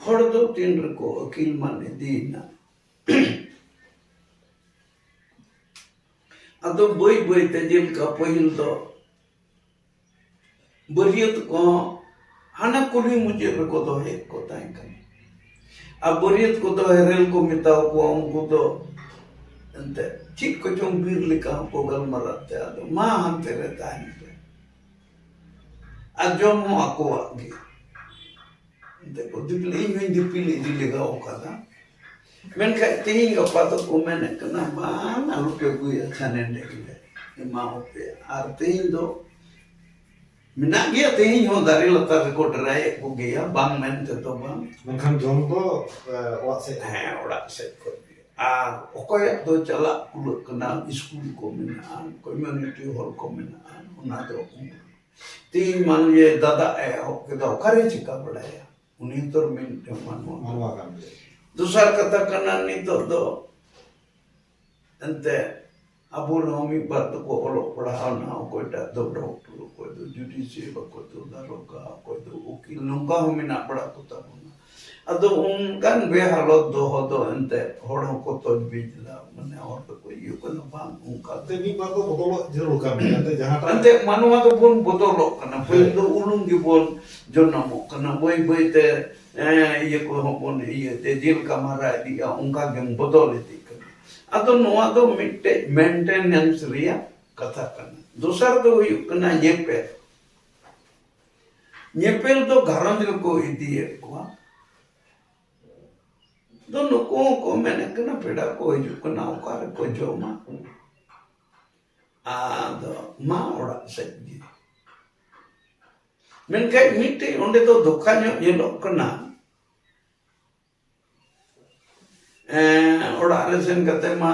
ᱦᱚᱲ ᱫᱚ ᱛᱤᱱ ᱨᱮᱠᱚ ᱟᱹᱠᱤᱞ ᱢᱟᱱ ᱤᱫᱤᱭᱮᱱᱟ, ᱟᱫᱚ ᱵᱟᱹᱭ ᱵᱟᱹᱭ ᱛᱮ ᱡᱮᱞᱮᱠᱟ ᱯᱟᱹᱦᱤᱞ ᱫᱚ ᱵᱟᱹᱨᱭᱟᱹᱛ ᱠᱚᱦᱚᱸ ᱦᱟᱱᱟ ᱠᱩᱞᱦᱤ ᱢᱩᱪᱟᱹᱫ ᱨᱮᱠᱚ ᱫᱚᱦᱚᱭᱮᱫ ᱠᱚ ᱛᱟᱦᱮᱸ ᱠᱟᱱᱟ᱾ ᱟᱨ ᱵᱟᱹᱨᱭᱟᱹᱛ ᱠᱚᱫᱚ ᱦᱮᱨᱮᱞ ᱠᱚ ᱢᱮᱛᱟ ᱠᱚᱣᱟ, ᱩᱱᱠᱩ ᱫᱚ ᱮᱱᱛᱮ ᱪᱮᱫ ᱠᱚᱪᱚᱝ ᱵᱤᱨ ᱞᱮᱠᱟ ᱦᱚᱸᱠᱚ ᱜᱟᱞᱢᱟᱨᱟᱜ ᱛᱮ, ᱟᱫᱚ ᱢᱟ ᱦᱟᱱᱛᱮ ᱨᱮ ᱛᱟᱦᱮᱱ ᱯᱮ᱾ ᱟᱨ ᱡᱚᱢ ᱦᱚᱸ ᱟᱠᱚᱣᱟᱜ ᱜᱮ᱾ ᱮᱱᱛᱮ ᱠᱚ ᱫᱤᱯᱤᱞ, ᱤᱧ ᱦᱚᱸᱧ ᱫᱤᱯᱤᱞ ᱤᱫᱤ ᱞᱮᱜᱟ ᱟᱠᱟᱫᱟ᱾ ᱢᱮᱱᱠᱷᱟᱱ ᱛᱮᱦᱮᱧ ᱜᱟᱯᱟ ᱫᱚᱠᱚ ᱢᱮᱱᱮᱫ ᱠᱟᱱᱟ, "ᱵᱟᱝ, ᱟᱞᱚᱯᱮ ᱟᱹᱜᱩᱭᱟ, ᱪᱷᱟᱱᱮ ᱱᱮᱜᱮ ᱞᱮ ᱮᱢᱟᱣᱟᱯᱮᱭᱟ᱾" ᱟᱨ ᱛᱮᱦᱮᱧ ᱫᱚ ᱢᱮᱱᱟᱜ ᱜᱮᱭᱟ, ᱛᱮᱦᱮᱧ ᱦᱚᱸ ᱫᱟᱨᱮ ᱞᱟᱛᱟᱨ ᱨᱮᱠᱚ ᱰᱮᱨᱟᱭᱮᱫ ᱠᱚᱜᱮᱭᱟ, ᱵᱟᱝ ᱢᱮᱱ ᱛᱮᱫᱚ ᱵᱟᱝ᱾ ᱢᱮᱱᱠᱷᱟᱱ ᱡᱚᱢ ᱫᱚ, ᱮ, ᱚᱲᱟᱜ ᱥᱮᱫ ᱠᱷᱚᱱ᱾ ᱦᱮᱸ, ᱚᱲᱟᱜ ᱥᱮᱫ ᱠᱷᱚᱱ ᱜᱮ᱾ ᱟᱨ ᱚᱠᱚᱭᱟᱜ ᱫᱚ ᱪᱟᱞᱟᱜ ᱠᱩᱞᱟᱹᱜ ᱠᱟᱱᱟ, ᱥᱠᱩᱞ ᱠᱚ ᱢᱮᱱᱟᱜᱼᱟ, ᱠᱚᱢᱤᱭᱩᱱᱤᱴᱤ ᱦᱚᱞ ᱠᱚ ᱢᱮᱱᱟᱜᱼᱟ, ᱚᱱᱟ ᱫᱚ ᱛᱮᱦᱮᱧ ᱢᱟᱱᱞᱤᱭᱟ ᱫᱟᱫᱟ ᱮ ᱮᱦᱚᱵ ᱠᱮᱫᱟ, ᱚᱠᱟᱨᱮ ᱪᱤᱠᱟ ᱵᱟᱲᱟᱭᱟ? ᱩᱱᱤ ᱦᱚᱸᱛᱚ ᱢᱤᱫᱴᱮᱱ ᱢᱟᱱᱣᱟ᱾ ᱢᱟᱱᱣᱟ ᱠᱟᱱ ᱜᱮᱭᱟ᱾ ᱫᱚᱥᱟᱨ ᱠᱟᱛᱷᱟ ᱠᱟᱱᱟ, ᱱᱤᱛᱚᱜ ᱫᱚ ᱮᱱᱛᱮ ᱟᱵᱚ ᱨᱮᱦᱚᱸ ᱢᱤᱫ ᱵᱟᱨ ᱫᱚᱠᱚ ᱚᱞᱚᱜ ᱯᱟᱲᱦᱟᱣ ᱱᱟ, ᱚᱠᱚᱭᱴᱟᱜ ᱫᱚ ᱰᱚᱠᱴᱚᱨ, ᱚᱠᱚᱭ ᱫᱚ ᱡᱩᱰᱤᱥᱤᱭᱟᱞ, ᱚᱠᱚᱭ ᱫᱚ ᱫᱟᱨᱚᱜᱟ, ᱚᱠᱚᱭ ᱫᱚ ᱩᱠᱤᱞ, ᱱᱚᱝᱠᱟ ᱦᱚᱸ ᱢᱮᱱᱟᱜ ᱵᱟᱲᱟ ᱠᱚ ᱛᱟᱵᱚᱱᱟ᱾ ᱟᱫᱚ ᱚᱱᱠᱟᱱ ᱵᱮᱦᱟᱞᱚᱛ ᱫᱚᱦᱚ ᱫᱚ ᱮᱱᱛᱮ ᱦᱚᱲ ᱦᱚᱸᱠᱚ ᱛᱚᱡᱵᱤᱡ ᱮᱫᱟ, ᱢᱟᱱᱮ ᱦᱚᱲ ᱫᱚᱠᱚ ᱤᱭᱟᱹᱜ ᱠᱟᱱᱟ, ᱵᱟᱝ ᱚᱱᱠᱟ ᱫᱚ᱾ ᱮᱱᱛᱮ ᱢᱤᱫ ᱵᱟᱨ ᱫᱚ ᱵᱚᱫᱚᱞᱚᱜ ᱡᱟᱹᱨᱩᱲ ᱠᱟᱱ ᱜᱮᱭᱟ, ᱮᱱᱛᱮ ᱡᱟᱦᱟᱸᱴᱟᱜ ᱮᱱᱛᱮ ᱢᱟᱱᱣᱟ ᱫᱚᱵᱚᱱ ᱵᱚᱫᱚᱞᱚᱜ ᱠᱟᱱᱟ, ᱯᱟᱹᱦᱤᱞ ᱦᱮᱸ᱾ ᱫᱚ ᱩᱞᱩᱝ ᱜᱮᱵᱚᱱ ᱡᱚᱱᱚᱢᱚᱜ ᱠᱟᱱᱟ, ᱵᱟᱹᱭ ᱵᱟᱹᱭ ᱛᱮ, ᱮᱸ, ᱤᱭᱟᱹ ᱠᱚᱦᱚᱸ ᱵᱚᱱ ᱤᱭᱟᱹ ᱛᱮ ᱡᱮᱞᱮᱠᱟ ᱢᱟᱨᱟ ᱤᱫᱤᱜᱼᱟ, ᱚᱱᱠᱟ ᱜᱮᱢ ᱵᱚᱫᱚᱞ ᱤᱫᱤᱜ ᱠᱟᱱᱟ᱾ ᱟᱫᱚ ᱱᱚᱣᱟ ᱫᱚ ᱢᱤᱫᱴᱮᱡ ᱢᱮᱱᱴᱮᱱᱮᱱᱥ ᱨᱮᱭᱟᱜ ᱠᱟᱛᱷᱟ ᱠᱟᱱᱟ᱾ ᱫᱚᱥᱟᱨ ᱫᱚ ᱦᱩᱭᱩᱜ ᱠᱟᱱᱟ ᱧᱮᱯᱮᱞ᱾ ᱧᱮᱯᱮᱞ ᱫᱚ ᱜᱷᱟᱨᱚᱸᱡᱽ ᱨᱮᱠᱚ ᱤᱫᱤᱭᱮᱫ ᱠᱚᱣᱟ᱾ ᱫᱚ ᱱᱩᱠᱩ ᱦᱚᱸᱠᱚ ᱢᱮᱱᱮᱫ ᱠᱟᱱᱟ, ᱯᱮᱲᱟ ᱠᱚ ᱦᱤᱡᱩᱜ ᱠᱟᱱᱟ, ᱚᱠᱟ ᱨᱮᱠᱚ ᱡᱚᱢᱟ? ᱟᱫᱚ ᱢᱟ ᱚᱲᱟᱜ ᱥᱮᱫ ᱜᱮ᱾ ᱢᱮᱱᱠᱷᱟᱱ ᱢᱤᱫᱴᱮᱡ ᱚᱸᱰᱮ ᱫᱚ ᱫᱷᱳᱠᱟ ᱧᱚᱜ ᱧᱮᱞᱚᱜ ᱠᱟᱱᱟ᱾ ᱮᱸ, ᱚᱲᱟᱜ ᱨᱮ ᱥᱮᱱ ᱠᱟᱛᱮ ᱢᱟ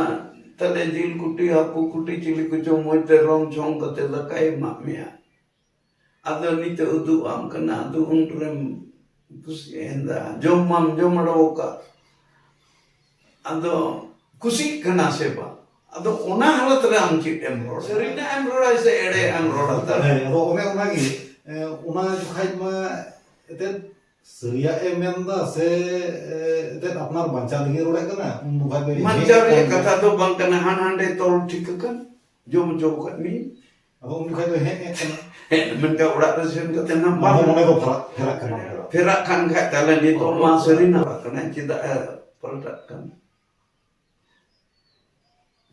ᱛᱟᱦᱞᱮ ᱡᱤᱞ ᱠᱩᱴᱤ, ᱦᱟᱹᱠᱩ ᱠᱩᱴᱤ, ᱪᱤᱞᱤ ᱠᱚᱪᱚ ᱢᱚᱡᱽ ᱛᱮ ᱨᱚᱝ ᱪᱷᱚᱝ ᱠᱟᱛᱮ ᱫᱟᱠᱟᱭ ᱮᱢᱟᱜ ᱢᱮᱭᱟ᱾ ᱟᱫᱚ ᱱᱤᱛᱚᱜ ᱩᱫᱩᱜ ᱟᱢ ᱠᱟᱱᱟ, ᱟᱫᱚ ᱩᱱ ᱨᱮᱢ ᱠᱩᱥᱤᱭᱮᱱ ᱫᱟ, ᱡᱚᱢ ᱢᱟᱢ ᱡᱚᱢ ᱟᱲᱟᱣ ᱠᱟᱜ, ᱟᱫᱚ ᱠᱩᱥᱤᱜ ᱠᱟᱱᱟ ᱥᱮ ᱵᱟᱝ? ᱟᱫᱚ ᱚᱱᱟ ᱦᱟᱞᱚᱛ ᱨᱮ ᱟᱢ ᱪᱮᱫ ᱮᱢ ᱨᱚᱲᱟ? ᱥᱟᱹᱨᱤᱱᱟᱜ ᱮᱢ ᱨᱚᱲᱟ ᱥᱮ ᱮᱲᱮᱭᱟᱜ ᱮᱢ ᱨᱚᱲᱟ ᱛᱟᱦᱞᱮ? ᱦᱮᱸ, ᱟᱫᱚ ᱚᱱᱮ ᱚᱱᱟᱜᱮ, ᱮ, ᱚᱱᱟ ᱡᱚᱠᱷᱟᱡ ᱢᱟ ᱮᱱᱛᱮᱫ ᱥᱟᱹᱨᱤᱭᱟᱜ ᱮ ᱢᱮᱱᱫᱟ ᱥᱮ, ᱮ, ᱮᱱᱛᱮᱫ ᱟᱯᱱᱟᱨ ᱵᱟᱧᱪᱟᱣ ᱞᱟᱹᱜᱤᱫ ᱨᱚᱲᱮᱫ ᱠᱟᱱᱟ? ᱩᱱ ᱡᱚᱠᱷᱟᱡ ᱫᱚ ᱵᱟᱧᱪᱟᱣ ᱨᱮᱭᱟᱜ ᱠᱟᱛᱷᱟ ᱫᱚ ᱵᱟᱝ ᱠᱟᱱᱟ, ᱦᱟᱱ ᱦᱟᱸᱰᱮ ᱛᱚᱞ ᱴᱷᱤᱠ ᱟᱠᱟᱱ, ᱡᱚᱢ ᱦᱚᱪᱚ ᱟᱠᱟᱫ ᱢᱮ᱾ ᱟᱫᱚ ᱩᱱ ᱡᱚᱠᱷᱟᱡ ᱫᱚ ᱦᱮᱡ ᱦᱮᱡ ᱠᱟᱱᱟ᱾ ᱦᱮᱡ ᱢᱮᱱᱠᱷᱟᱱ ᱚᱲᱟᱜ ᱨᱮ ᱥᱮᱱ ᱠᱟᱛᱮ ᱱᱟᱜ ᱵᱟᱝ ᱢᱚᱱᱮ ᱫᱚ ᱯᱷᱮᱨᱟᱜ, ᱯᱷᱮᱨᱟᱜ ᱠᱟᱱᱟ᱾ ᱯᱷᱮᱨᱟᱜ ᱠᱟᱱ ᱠᱷᱟᱡ ᱛᱟᱦᱞᱮ ᱱᱤᱛᱚᱜ ᱢᱟ ᱥᱟᱹᱨᱤ ᱱᱟᱯᱟᱜ ᱠᱟᱱᱟ, ᱪᱮᱫᱟᱜ ᱮ ᱯᱟᱞᱴᱟᱜ ᱠᱟᱱᱟ?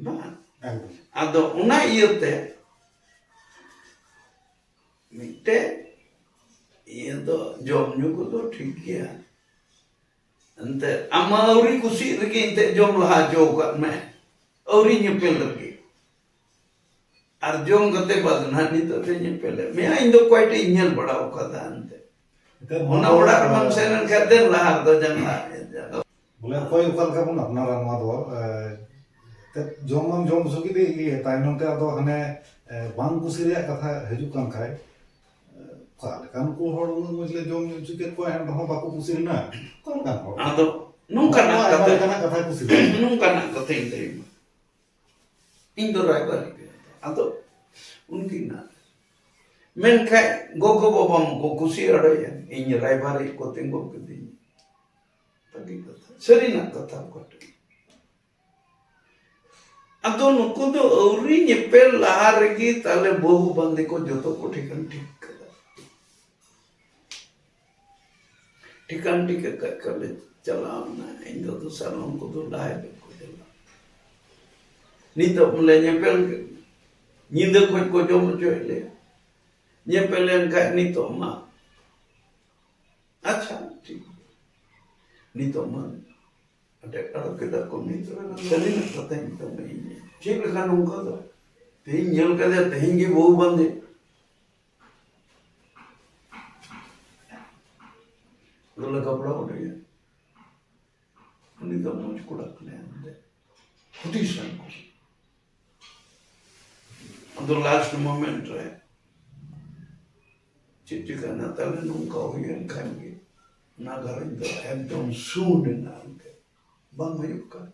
ᱵᱟᱝ᱾ ᱮᱠᱫᱚᱢ᱾ ᱟᱫᱚ ᱚᱱᱟ ᱤᱭᱟᱹᱛᱮ ᱢᱤᱫᱴᱮᱡ ᱤᱭᱟᱹ ᱫᱚ ᱡᱚᱢ ᱧᱩ ᱠᱚᱫᱚ ᱴᱷᱤᱠ ᱜᱮᱭᱟ᱾ ᱮᱱᱛᱮ ᱟᱢ ᱢᱟ ᱟᱹᱣᱨᱤ ᱠᱩᱥᱤᱜ ᱨᱮᱜᱮ ᱮᱱᱛᱮ ᱡᱚᱢ ᱞᱟᱦᱟ ᱦᱚᱪᱚ ᱟᱠᱟᱫ ᱢᱮ, ᱟᱹᱣᱨᱤ ᱧᱮᱯᱮᱞ ᱨᱮᱜᱮ᱾ ᱟᱨ ᱡᱚᱢ ᱠᱟᱛᱮ ᱵᱟᱫ ᱱᱟᱦᱟᱜ ᱱᱤᱛᱚᱜ ᱛᱮ ᱧᱮᱯᱮᱞᱮᱫ ᱢᱮᱭᱟ, ᱤᱧ ᱫᱚ ᱚᱠᱚᱭ ᱴᱷᱮᱡ ᱤᱧ ᱧᱮᱞ ᱵᱟᱲᱟ ᱟᱠᱟᱫᱟ ᱮᱱᱛᱮ᱾ ᱮᱱᱛᱮ ᱚᱱᱟ ᱱᱚᱣᱟ ᱚᱲᱟᱜ ᱨᱮ ᱵᱟᱢ ᱥᱮᱱ ᱞᱮᱱᱠᱷᱟᱱ ᱫᱮᱱ ᱞᱟᱦᱟ ᱨᱮᱫᱚ ᱡᱟᱸᱜᱟ᱾ ᱵᱚᱞᱮ ᱚᱠᱚᱭ ᱚᱠᱟ ᱞᱮᱠᱟ ᱵᱚᱱ ᱟᱯᱱᱟᱨᱟ ᱱᱚᱣᱟ ᱫᱚ, ᱮ, ᱮᱱᱛᱮ ᱡᱚᱢ ᱢᱟᱢ ᱡᱚᱢ ᱦᱚᱪᱚ ᱠᱮᱫᱮ ᱜᱮ, ᱛᱟᱭᱱᱚᱢ ᱛᱮ ᱟᱫᱚ ᱦᱟᱱᱮ, ᱮ, ᱵᱟᱝ ᱠᱩᱥᱤ ᱨᱮᱭᱟᱜ ᱠᱟᱛᱷᱟ ᱦᱤᱡᱩᱜ ᱠᱟᱱ ᱠᱷᱟᱡ, ᱮ, ᱚᱠᱟ ᱞᱮᱠᱟᱱ ᱠᱚ ᱦᱚᱲ ᱩᱱᱟᱹᱜ ᱢᱚᱡᱽ ᱞᱮ ᱡᱚᱢ ᱧᱩ ᱦᱚᱪᱚ ᱠᱮᱫ ᱠᱚᱣᱟ, ᱮᱱ ᱨᱮᱦᱚᱸ ᱵᱟᱠᱚ ᱠᱩᱥᱤ ᱞᱮᱱᱟ? ᱚᱠᱟ ᱞᱮᱠᱟᱱ ᱦᱚᱲ? ᱟᱫᱚ ᱱᱚᱝᱠᱟᱱᱟᱜ ᱱᱚᱣᱟ ᱟᱭᱢᱟ ᱠᱟᱛᱷᱟ, ᱞᱮᱠᱟᱱᱟᱜ ᱠᱟᱛᱷᱟ ᱠᱩᱥᱤ ᱞᱮᱱᱟ᱾ ᱱᱚᱝᱠᱟᱱᱟᱜ ᱠᱟᱛᱷᱟᱧ ᱞᱟᱹᱭ ᱟᱢᱟ᱾ ᱤᱧ ᱫᱚ ᱨᱟᱭᱵᱟᱨᱤᱡ ᱠᱟᱱᱟ᱾ ᱟᱫᱚ ᱩᱱᱠᱤᱱᱟᱜ ᱢᱮᱱᱠᱷᱟᱡ ᱜᱚᱜᱚ ᱵᱟᱵᱟ ᱢᱟᱠᱚ ᱠᱩᱥᱤ ᱟᱲᱚᱭᱮᱱ, ᱤᱧ ᱨᱟᱭᱵᱟᱨᱤᱡ ᱠᱚ ᱛᱤᱸᱜᱩ ᱠᱤᱫᱤᱧ᱾ ᱵᱷᱟᱹᱜᱤ ᱠᱟᱛᱷᱟ, ᱥᱟᱹᱨᱤᱱᱟᱜ ᱠᱟᱛᱷᱟ ᱚᱠᱟᱴᱟᱜ᱾ ᱟᱫᱚ ᱱᱩᱠᱩ ᱫᱚ ᱟᱹᱣᱨᱤ ᱧᱮᱯᱮᱞ ᱞᱟᱦᱟ ᱨᱮᱜᱮ ᱛᱟᱦᱞᱮ ᱵᱟᱹᱦᱩ ᱵᱟᱸᱫᱮ ᱠᱚ ᱡᱚᱛᱚ ᱠᱚ ᱴᱷᱤᱠᱟᱹᱱ ᱴᱷᱤᱠ ᱠᱟᱫᱟ᱾ ᱴᱷᱤᱠᱟᱹᱱ ᱴᱷᱤᱠᱟᱹ ᱠᱟᱜ ᱠᱷᱟᱱ ᱞᱮ ᱪᱟᱞᱟᱣ ᱮᱱᱟ᱾ ᱤᱧ ᱫᱚ ᱫᱚᱥᱟᱨ ᱦᱤᱞᱳᱜ ᱩᱱᱠᱩ ᱫᱚ ᱞᱟᱦᱟ ᱦᱤᱞᱳᱜ ᱠᱚ ᱪᱟᱞᱟᱣ᱾ ᱱᱤᱛᱚᱜ ᱞᱮ ᱧᱮᱯᱮᱞ ᱠᱮᱫ᱾ ᱧᱤᱫᱟᱹ ᱠᱷᱚᱡ ᱠᱚ ᱡᱚᱢ ᱦᱚᱪᱚᱭᱮᱫ ᱞᱮᱭᱟ᱾ ᱧᱮᱯᱮᱞ ᱮᱱ ᱠᱷᱟᱡ ᱱᱤᱛᱚᱜ ᱢᱟ, ᱟᱪᱪᱷᱟ, ᱴᱷᱤᱠ᱾ ᱱᱤᱛᱚᱜ ᱢᱟ ᱟᱴᱮᱫ ᱟᱲᱟᱜ ᱠᱮᱫᱟ ᱠᱚ, ᱱᱤᱛᱚᱜ ᱥᱟᱹᱨᱤᱱᱟᱜ ᱠᱟᱛᱷᱟᱧ ᱢᱮᱛᱟᱢᱟ, ᱤᱧ ᱪᱮᱫ ᱞᱮᱠᱟ ᱱᱚᱝᱠᱟ ᱫᱚ? ᱛᱮᱦᱮᱧ ᱧᱮᱞ ᱠᱟᱫᱮᱭᱟ, ᱛᱮᱦᱮᱧ ᱜᱮ ᱵᱟᱹᱦᱩ ᱵᱟᱸᱫᱮ᱾ ᱟᱫᱚ ᱞᱮ ᱜᱟᱯᱲᱟᱣ ᱦᱚᱴᱚᱭᱟ᱾ ᱩᱱᱤ ᱫᱚ ᱢᱚᱡᱽ ᱠᱚᱲᱟ ᱠᱟᱱᱟᱭ ᱢᱮᱱᱛᱮ ᱦᱩᱫᱤᱥ ᱟᱱ ᱠᱚ᱾ ᱟᱫᱚ ᱞᱟᱥᱴ ᱢᱚᱢᱮᱱᱴ ᱨᱮ ᱪᱮᱫ ᱪᱤᱠᱟᱹᱭᱱᱟ, ᱛᱟᱦᱞᱮ ᱱᱚᱝᱠᱟ ᱦᱩᱭᱮᱱ ᱠᱷᱟᱱ ᱜᱮ ᱚᱱᱟ ᱜᱷᱟᱨᱚᱸᱡᱽ ᱫᱚ ᱮᱠᱫᱚᱢ ᱥᱩᱱ ᱮᱱᱟ ᱮᱱᱛᱮ, ᱵᱟᱝ ᱦᱩᱭᱩᱜ ᱠᱟᱱ᱾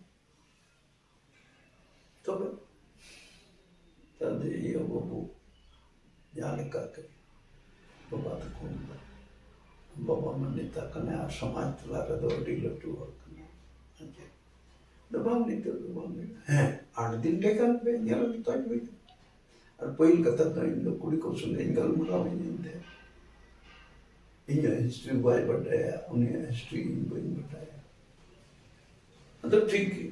ᱛᱚᱵᱮ ᱛᱟᱦᱞᱮ ᱤᱭᱟᱹ ᱵᱟᱹᱵᱩ ᱡᱟᱦᱟᱸ ᱞᱮᱠᱟᱛᱮ ᱵᱟᱵᱟ ᱛᱟᱠᱚ ᱫᱚ, ᱵᱟᱵᱟ ᱢᱟ ᱱᱮᱛᱟ ᱠᱟᱱᱟᱭ ᱟᱨ ᱥᱚᱢᱟᱡᱽ ᱛᱟᱞᱟ ᱨᱮᱫᱚ ᱟᱹᱰᱤ ᱞᱟᱹᱴᱩ ᱦᱚᱲ ᱠᱟᱱᱟᱭ᱾ ᱟᱪᱪᱷᱟ᱾ ᱫᱚ ᱵᱟᱝ, ᱱᱤᱛᱚᱜ ᱫᱚ ᱵᱟᱝ ᱦᱩᱭᱩᱜᱼᱟ᱾ ᱦᱮᱸ, ᱟᱴ ᱫᱤᱱ ᱴᱷᱮᱠᱟᱱ ᱯᱮ ᱧᱮᱞ ᱛᱚᱡ ᱦᱩᱭ ᱠᱟᱱᱟ᱾ ᱟᱨ ᱯᱟᱹᱦᱤᱞ ᱠᱟᱛᱷᱟ ᱫᱚ, ᱤᱧ ᱫᱚ ᱠᱩᱲᱤ ᱠᱚ ᱥᱚᱸᱜᱮ ᱤᱧ ᱜᱟᱞᱢᱟᱨᱟᱣ ᱤᱧ ᱮᱱᱛᱮ᱾ ᱤᱧᱟᱹᱜ ᱦᱤᱥᱴᱨᱤ ᱵᱟᱭ ᱵᱟᱰᱟᱭᱟ, ᱩᱱᱤᱭᱟᱜ ᱦᱤᱥᱴᱨᱤ ᱤᱧ ᱵᱟᱹᱧ ᱵᱟᱰᱟᱭᱟ᱾ ᱟᱫᱚ ᱴᱷᱤᱠ ᱜᱮ,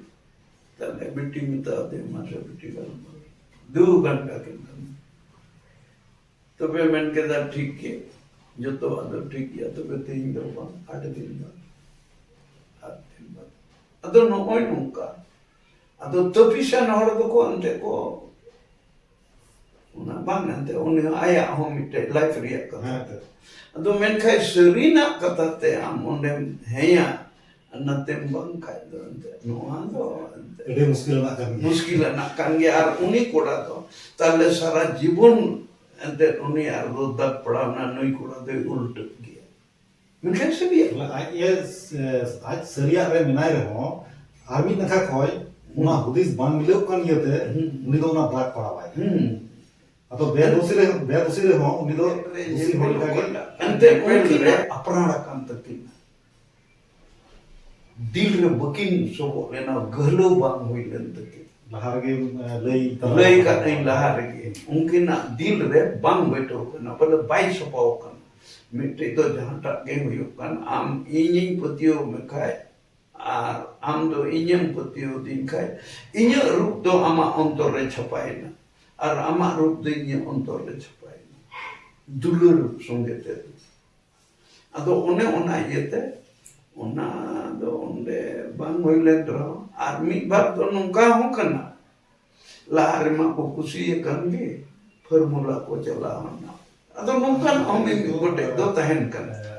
ᱛᱟᱦᱞᱮ ᱵᱤᱴᱤ ᱢᱮᱛᱟ ᱫᱮᱭᱟ, ᱢᱟᱥᱮ ᱵᱤᱴᱤ ᱜᱟᱞᱢᱟᱨᱟᱣ᱾ ᱫᱩ ᱜᱷᱚᱱᱴᱟ ᱠᱤᱱ ᱜᱟᱞᱢᱟᱨᱟᱣ᱾ ᱛᱚᱵᱮ ᱢᱮᱱ ᱠᱮᱫᱟ, "ᱴᱷᱤᱠ ᱜᱮ, ᱡᱚᱛᱚᱣᱟᱜ ᱫᱚ ᱴᱷᱤᱠ ᱜᱮᱭᱟ, ᱛᱚᱵᱮ ᱛᱮᱦᱮᱧ ᱫᱚ ᱵᱟᱝ, ᱟᱴ ᱫᱤᱱ ᱵᱟᱫ, ᱟᱴ ᱫᱤᱱ ᱵᱟᱫ᱾" ᱟᱫᱚ ᱱᱚᱜᱼᱚᱭ ᱱᱚᱝᱠᱟ, ᱟᱫᱚ ᱛᱟᱹᱯᱤᱥᱟᱱ ᱦᱚᱲ ᱫᱚᱠᱚ ᱮᱱᱛᱮ ᱠᱚ, ᱚᱱᱟ ᱵᱟᱝ ᱮᱱᱛᱮ, ᱩᱱᱤ ᱦᱚᱸ ᱟᱭᱟᱜ ᱦᱚᱸ ᱢᱤᱫᱴᱮᱡ ᱞᱟᱭᱤᱯᱷ ᱨᱮᱭᱟᱜ ᱠᱟᱛᱷᱟ᱾ ᱦᱮᱸ, ᱛᱚ᱾ ᱟᱫᱚ ᱢᱮᱱᱠᱷᱟᱱ ᱥᱟᱹᱨᱤᱱᱟᱜ ᱠᱟᱛᱷᱟ ᱛᱮ ᱟᱢ ᱚᱸᱰᱮᱢ ᱦᱮᱸᱭᱟ, ᱟᱨ ᱱᱟᱛᱮᱢ ᱵᱟᱝ ᱠᱷᱟᱡ ᱫᱚ ᱮᱱᱛᱮ ᱱᱚᱣᱟ ᱫᱚ ᱮᱱᱛᱮ ᱟᱹᱰᱤ ᱢᱩᱥᱠᱤᱞ ᱨᱮᱱᱟᱜ ᱠᱟᱹᱢᱤ᱾ ᱢᱩᱥᱠᱤᱞ ᱨᱮᱱᱟᱜ ᱠᱟᱱ ᱜᱮᱭᱟ᱾ ᱟᱨ ᱩᱱᱤ ᱠᱚᱲᱟ ᱫᱚ ᱛᱟᱦᱞᱮ ᱥᱟᱨᱟ ᱡᱤᱵᱚᱱ ᱮᱱᱛᱮ ᱩᱱᱤ ᱟᱨ ᱫᱚ ᱫᱟᱜᱽ ᱯᱟᱲᱟᱣ ᱱᱟ, ᱱᱩᱭ ᱠᱚᱲᱟ ᱫᱚᱭ ᱩᱞᱴᱟᱹᱜ ᱜᱮᱭᱟ᱾ ᱢᱮᱱᱠᱷᱟᱱ ᱥᱟᱹᱨᱤᱭᱟᱜ᱾ ᱵᱚᱞᱮ ᱟᱡ ᱮ, ᱮ, ᱟᱡ ᱥᱟᱹᱨᱤᱭᱟᱜ ᱨᱮ ᱢᱮᱱᱟᱭ ᱨᱮᱦᱚᱸ, ᱟᱨ ᱢᱤᱫ ᱱᱟᱠᱷᱟ ᱠᱷᱚᱡ ᱚᱱᱟ ᱦᱩᱸ᱾ ᱦᱩᱫᱤᱥ ᱵᱟᱝ ᱢᱤᱞᱟᱹᱣ ᱠᱟᱱ ᱤᱭᱟᱹᱛᱮ ᱦᱩᱸ᱾ ᱩᱱᱤ ᱫᱚ ᱚᱱᱟ ᱫᱟᱜᱽ ᱯᱟᱲᱟᱣᱟᱭ ᱠᱟᱱᱟ᱾ ᱦᱩᱸ᱾ ᱟᱫᱚ ᱵᱮᱫᱳᱥᱤ ᱨᱮ, ᱵᱮᱫᱳᱥᱤ ᱨᱮᱦᱚᱸ ᱩᱱᱤ ᱫᱚ ᱫᱳᱥᱤ ᱦᱚᱲ ᱞᱮᱠᱟ ᱜᱮ᱾ ᱮᱱᱛᱮ ᱩᱱᱠᱤᱱᱟᱜ ᱟᱯᱨᱟᱬ ᱟᱠᱟᱱ ᱛᱟᱹᱠᱤᱱᱟ᱾ ᱫᱤᱞ ᱨᱮ ᱵᱟᱹᱠᱤᱱ ᱥᱚᱵᱚᱜ ᱞᱮᱱᱟ, ᱜᱟᱹᱦᱞᱟᱹᱣ ᱵᱟᱝ ᱦᱩᱭ ᱞᱮᱱ ᱛᱟᱹᱠᱤᱱ᱾ ᱞᱟᱦᱟ ᱨᱮᱜᱮ, ᱮ, ᱞᱟᱹᱭ ᱛᱟᱞᱟ ᱞᱟᱹᱭ ᱟᱠᱟᱫ᱾ ᱠᱟᱜ ᱟᱹᱧ ᱞᱟᱦᱟ ᱨᱮᱜᱮ, ᱩᱱᱠᱤᱱᱟᱜ ᱫᱤᱞ ᱨᱮ ᱵᱟᱝ ᱵᱟᱹᱭᱴᱷᱟᱹᱣ ᱠᱟᱱᱟ, ᱵᱚᱞᱮ ᱵᱟᱭ ᱥᱟᱯᱷᱟᱣ ᱠᱟᱱᱟ᱾ ᱢᱤᱫᱴᱮᱡ ᱫᱚ ᱡᱟᱦᱟᱸᱴᱟᱜ ᱜᱮ ᱦᱩᱭᱩᱜ ᱠᱟᱱ, ᱟᱢ ᱤᱧᱤᱧ ᱯᱟᱹᱛᱭᱟᱹᱣ ᱢᱮ ᱠᱷᱟᱡ, ᱟᱨ ᱟᱢ ᱫᱚ ᱤᱧᱮᱢ ᱯᱟᱹᱛᱭᱟᱹᱣ ᱫᱤᱧ ᱠᱷᱟᱡ, ᱤᱧᱟᱹᱜ ᱨᱩᱯ ᱫᱚ ᱟᱢᱟᱜ ᱚᱱᱛᱚᱨ ᱨᱮ ᱪᱷᱟᱯᱟᱭᱮᱱᱟ, ᱟᱨ ᱟᱢᱟᱜ ᱨᱩᱯ ᱫᱚ ᱤᱧᱟᱹᱜ ᱚᱱᱛᱚᱨ ᱨᱮ ᱪᱷᱟᱯᱟᱭᱮᱱᱟ, ᱫᱩᱞᱟᱹᱲ ᱥᱚᱸᱜᱮ ᱛᱮ᱾ ᱟᱫᱚ ᱚᱱᱮ ᱚᱱᱟ ᱤᱭᱟᱹᱛᱮ ᱚᱱᱟ ᱫᱚ ᱚᱸᱰᱮ ᱵᱟᱝ ᱦᱩᱭ ᱞᱮᱱ ᱨᱮᱦᱚᱸ, ᱟᱨ ᱢᱤᱫ ᱵᱟᱨ ᱫᱚ ᱱᱚᱝᱠᱟ ᱦᱚᱸ ᱠᱟᱱᱟ, ᱞᱟᱦᱟ ᱨᱮᱢᱟ ᱠᱚ ᱠᱩᱥᱤᱭᱟᱠᱟᱱ ᱜᱮ, ᱯᱷᱚᱨᱢᱩᱞᱟ ᱠᱚ ᱪᱟᱞᱟᱣ ᱮᱱᱟ᱾ ᱟᱫᱚ ᱱᱚᱝᱠᱟᱱ ᱦᱚᱸ ᱢᱤᱫ ᱜᱚᱴᱮᱡ ᱫᱚ ᱛᱟᱦᱮᱱ ᱠᱟᱱᱟ᱾ ᱮ,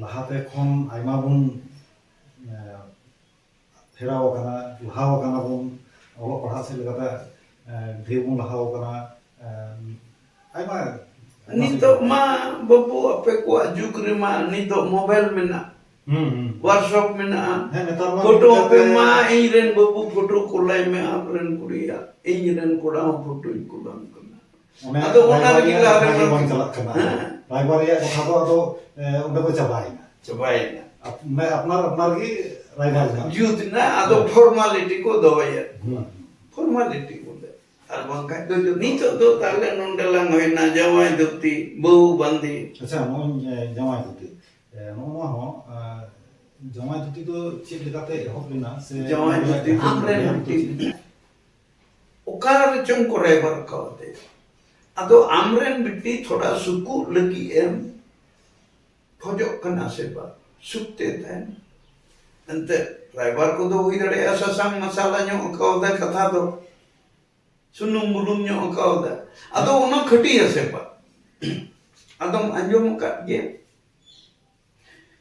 ᱞᱟᱦᱟᱛᱮ ᱠᱷᱚᱱ ᱟᱭᱢᱟ ᱵᱚᱱ, ᱮ, ᱯᱷᱮᱨᱟᱣ ᱟᱠᱟᱱᱟ, ᱞᱟᱦᱟᱣ ᱟᱠᱟᱱᱟ ᱵᱚᱱ ᱚᱞᱚᱜ ᱯᱟᱲᱦᱟᱜ ᱥᱮᱫ ᱞᱮᱠᱟᱛᱮ, ᱮ, ᱰᱷᱮᱨ ᱵᱚᱱ ᱞᱟᱦᱟᱣ ᱟᱠᱟᱱᱟ, ᱮ, ᱟᱭᱢᱟ, ᱟᱭᱢᱟ ᱱᱤᱛᱚᱜ ᱥᱮᱫ᱾ ᱢᱟ ᱵᱟᱹᱵᱩ, ᱟᱯᱮ ᱠᱚᱣᱟᱜ ᱡᱩᱜᱽ ᱨᱮᱢᱟ ᱱᱤᱛᱚᱜ ᱢᱳᱵᱟᱭᱤᱞ ᱢᱮᱱᱟᱜᱼᱟ, ᱦᱩᱸ, ᱦᱩᱸ᱾ WhatsApp ᱢᱮᱱᱟᱜᱼᱟ, ᱦᱮᱸ, ᱱᱮᱛᱟᱨ ᱢᱟ ᱯᱷᱳᱴᱳ ᱢᱤᱫᱴᱮᱡ ᱯᱮ ᱛᱮ ᱢᱟ, ᱤᱧ ᱨᱮᱱ ᱵᱟᱹᱵᱩ ᱯᱷᱳᱴᱳ ᱠᱩᱞᱟᱭ ᱢᱮ, ᱟᱯ ᱨᱮᱱ ᱠᱩᱲᱤᱭᱟᱜ, ᱤᱧ ᱨᱮᱱ ᱠᱚᱲᱟ ᱦᱚᱸ ᱯᱷᱳᱴᱳᱧ ᱠᱩᱞᱟᱢ ᱠᱟᱱᱟ᱾ ᱚᱱᱮ ᱟᱫᱚ ᱚᱱᱟ ᱵᱟᱭ ᱞᱟᱹᱜᱤᱫ ᱵᱟᱭ ᱞᱟᱦᱟ ᱨᱮ ᱵᱟᱭ ᱵᱟᱝ ᱵᱟᱝ ᱪᱟᱞᱟᱜ ᱠᱟᱱᱟ᱾ ᱦᱮᱸ, ᱨᱟᱭᱵᱟᱨ ᱨᱮᱭᱟᱜ ᱠᱟᱛᱷᱟ ᱫᱚ ᱟᱫᱚ, ᱮ, ᱚᱸᱰᱮ ᱠᱚ ᱪᱟᱵᱟᱭᱮᱱᱟ᱾ ᱪᱟᱵᱟᱭᱮᱱᱟ᱾ ᱟᱯ-, ᱢᱟᱱᱮ ᱟᱯᱱᱟᱨ ᱟᱯᱱᱟᱨ ᱜᱮ ᱨᱟᱭᱵᱟᱨ ᱡᱩᱛ ᱮᱱᱟ᱾ ᱟᱫᱚ ᱦᱮᱸ᱾ ᱯᱷᱚᱨᱢᱟᱞᱤᱴᱤ ᱠᱚ ᱫᱚᱦᱚᱭᱟ᱾ ᱦᱩᱸ᱾ ᱯᱷᱚᱨᱢᱟᱞᱤᱴᱤ ᱠᱚ ᱫᱚ᱾ ᱟᱨ ᱵᱟᱝᱠᱷᱟᱱ ᱫᱚ ᱱᱤᱛᱚᱜ ᱫᱚ ᱛᱟᱦᱞᱮ ᱱᱚᱰᱮ ᱞᱟᱝ ᱦᱩᱭᱱᱟ ᱡᱟᱶᱟᱭ ᱫᱷᱩᱛᱤ, ᱵᱟᱹᱦᱩ ᱵᱟᱸᱫᱮ᱾ ᱟᱪᱪᱷᱟ, ᱱᱚᱜᱼᱚᱭ, ᱮ, ᱡᱟᱶᱟᱭ ᱫᱷᱩᱛᱤ᱾ ᱮ, ᱱᱚᱜᱼᱚ ᱱᱚᱣᱟ ᱦᱚᱸ, ᱮ, ᱡᱟᱶᱟᱭ ᱫᱷᱩᱛᱤ ᱫᱚ ᱪᱮᱫ ᱞᱮᱠᱟᱛᱮ ᱮᱦᱚᱵ ᱞᱮᱱᱟ? ᱥᱮ ᱡᱟᱶᱟᱭ ᱱᱚᱣᱟ ᱫᱷᱩᱛᱤ ᱨᱮᱭᱟᱜ ᱟᱢᱨᱮᱱ ᱡᱟᱶᱟᱭ ᱫᱷᱩᱛᱤ ᱢᱤᱫᱴᱤᱡ ᱚᱠᱟ ᱨᱮᱪᱚᱝ ᱠᱚ ᱨᱟᱭᱵᱟᱨ ᱠᱟᱣᱫᱮ᱾ ᱟᱫᱚ ᱟᱢᱨᱮᱱ ᱵᱤᱴᱤ ᱛᱷᱚᱲᱟ ᱥᱩᱠᱩᱜ ᱞᱟᱹᱜᱤᱫ ᱮᱢ ᱠᱷᱚᱡᱚᱜ ᱠᱟᱱᱟ ᱥᱮ ᱵᱟᱝ? ᱥᱩᱠ ᱛᱮ ᱛᱟᱦᱮᱱ᱾ ᱮᱱᱛᱮ ᱨᱟᱭᱵᱟᱨ ᱠᱚᱫᱚ ᱦᱩᱭ ᱫᱟᱲᱮᱭᱟᱜᱼᱟ ᱥᱟᱥᱟᱝ ᱢᱟᱥᱟᱞᱟ ᱧᱚᱜ ᱠᱟᱣᱫᱟ ᱠᱟᱛᱷᱟ ᱫᱚ, ᱥᱩᱱᱩᱢ ᱵᱩᱞᱩᱝ ᱧᱚᱜ ᱠᱟᱣᱫᱟ᱾ ᱟᱫᱚ ᱚᱱᱟ ᱠᱷᱟᱹᱴᱤᱭᱟ ᱥᱮ ᱵᱟᱝ? ᱟᱫᱚᱢ ᱟᱸᱡᱚᱢ ᱟᱠᱟᱫ ᱜᱮᱭᱟ,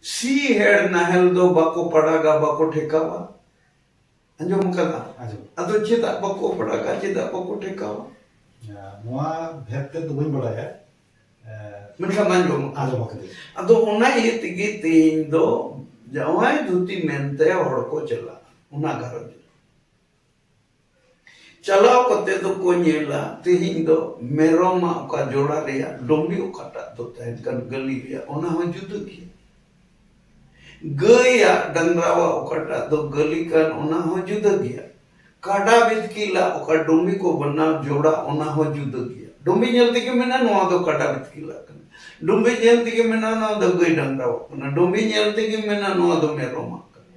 ᱥᱤ ᱦᱮᱲ ᱱᱟᱦᱮᱞ ᱫᱚ ᱵᱟᱠᱚ ᱯᱟᱲᱟᱜᱟ, ᱵᱟᱠᱚ ᱴᱷᱮᱠᱟᱣᱟ᱾ ᱟᱸᱡᱚᱢ ᱠᱟᱫᱟ? ᱟᱸᱡᱚᱢ᱾ ᱟᱫᱚ ᱪᱮᱫᱟᱜ ᱵᱟᱠᱚ ᱯᱟᱲᱟᱜᱟ, ᱪᱮᱫᱟᱜ ᱵᱟᱠᱚ ᱴᱷᱮᱠᱟᱣᱟ? ᱱᱚᱣᱟ ᱵᱷᱮᱫ ᱛᱮᱫ ᱫᱚ ᱵᱟᱹᱧ ᱵᱟᱲᱟᱭᱟ᱾ ᱮ, ᱢᱮᱱᱠᱷᱟᱱ ᱟᱸᱡᱚᱢ᱾ ᱟᱸᱡᱚᱢ ᱟᱠᱟᱫᱟᱹᱧ᱾ ᱟᱫᱚ ᱚᱱᱟ ᱤᱭᱟᱹ ᱛᱮᱜᱮ ᱛᱮᱦᱮᱧ ᱫᱚ ᱡᱟᱶᱟᱭ ᱫᱷᱩᱛᱤ ᱢᱮᱱᱛᱮ ᱦᱚᱲ ᱠᱚ ᱪᱟᱞᱟᱜᱼᱟ, ᱚᱱᱟ ᱜᱷᱟᱨᱚᱸᱡᱽ ᱨᱮ᱾ ᱪᱟᱞᱟᱣ ᱠᱟᱛᱮ ᱫᱚᱠᱚ ᱧᱮᱞᱟ, ᱛᱮᱦᱮᱧ ᱫᱚ ᱢᱮᱨᱚᱢᱟᱜ ᱚᱠᱟ ᱡᱚᱲᱟ ᱨᱮᱭᱟᱜ ᱰᱚᱢᱵᱤ ᱚᱠᱟᱴᱟᱜ ᱫᱚ ᱛᱟᱦᱮᱱ ᱠᱟᱱ ᱜᱟᱹᱞᱤ ᱨᱮᱭᱟᱜ, ᱚᱱᱟ ᱦᱚᱸ ᱡᱩᱫᱟᱹ ᱜᱮᱭᱟ᱾ ᱜᱟᱹᱭᱟᱜ ᱰᱟᱝᱨᱟᱣᱟᱜ ᱚᱠᱟᱴᱟᱜ ᱫᱚ ᱜᱟᱹᱞᱤ ᱠᱟᱱ, ᱚᱱᱟ ᱦᱚᱸ ᱡᱩᱫᱟᱹ ᱜᱮᱭᱟ᱾ ᱠᱟᱰᱟ ᱵᱤᱛᱠᱤᱞᱟᱜ ᱚᱠᱟ ᱰᱚᱢᱵᱤ ᱠᱚ ᱵᱮᱱᱟᱣ ᱡᱚᱲᱟ, ᱚᱱᱟ ᱦᱚᱸ ᱡᱩᱫᱟᱹ ᱜᱮᱭᱟ᱾ ᱰᱚᱢᱵᱤ ᱧᱮᱞ ᱛᱮᱜᱮ ᱢᱮᱱᱟ ᱱᱚᱣᱟ ᱫᱚ ᱠᱟᱰᱟ ᱵᱤᱛᱠᱤᱞᱟᱜ ᱠᱟᱱᱟ᱾ ᱰᱚᱢᱵᱤ ᱧᱮᱞ ᱛᱮᱜᱮ ᱢᱮᱱᱟ ᱱᱚᱣᱟ ᱫᱚ ᱜᱟᱹᱭ ᱰᱟᱝᱨᱟᱣᱟᱜ ᱠᱟᱱᱟ᱾ ᱰᱚᱢᱵᱤ ᱧᱮᱞ ᱛᱮᱜᱮ ᱢᱮᱱᱟ ᱱᱚᱣᱟ ᱫᱚ ᱢᱮᱨᱚᱢᱟᱜ ᱠᱟᱱᱟ᱾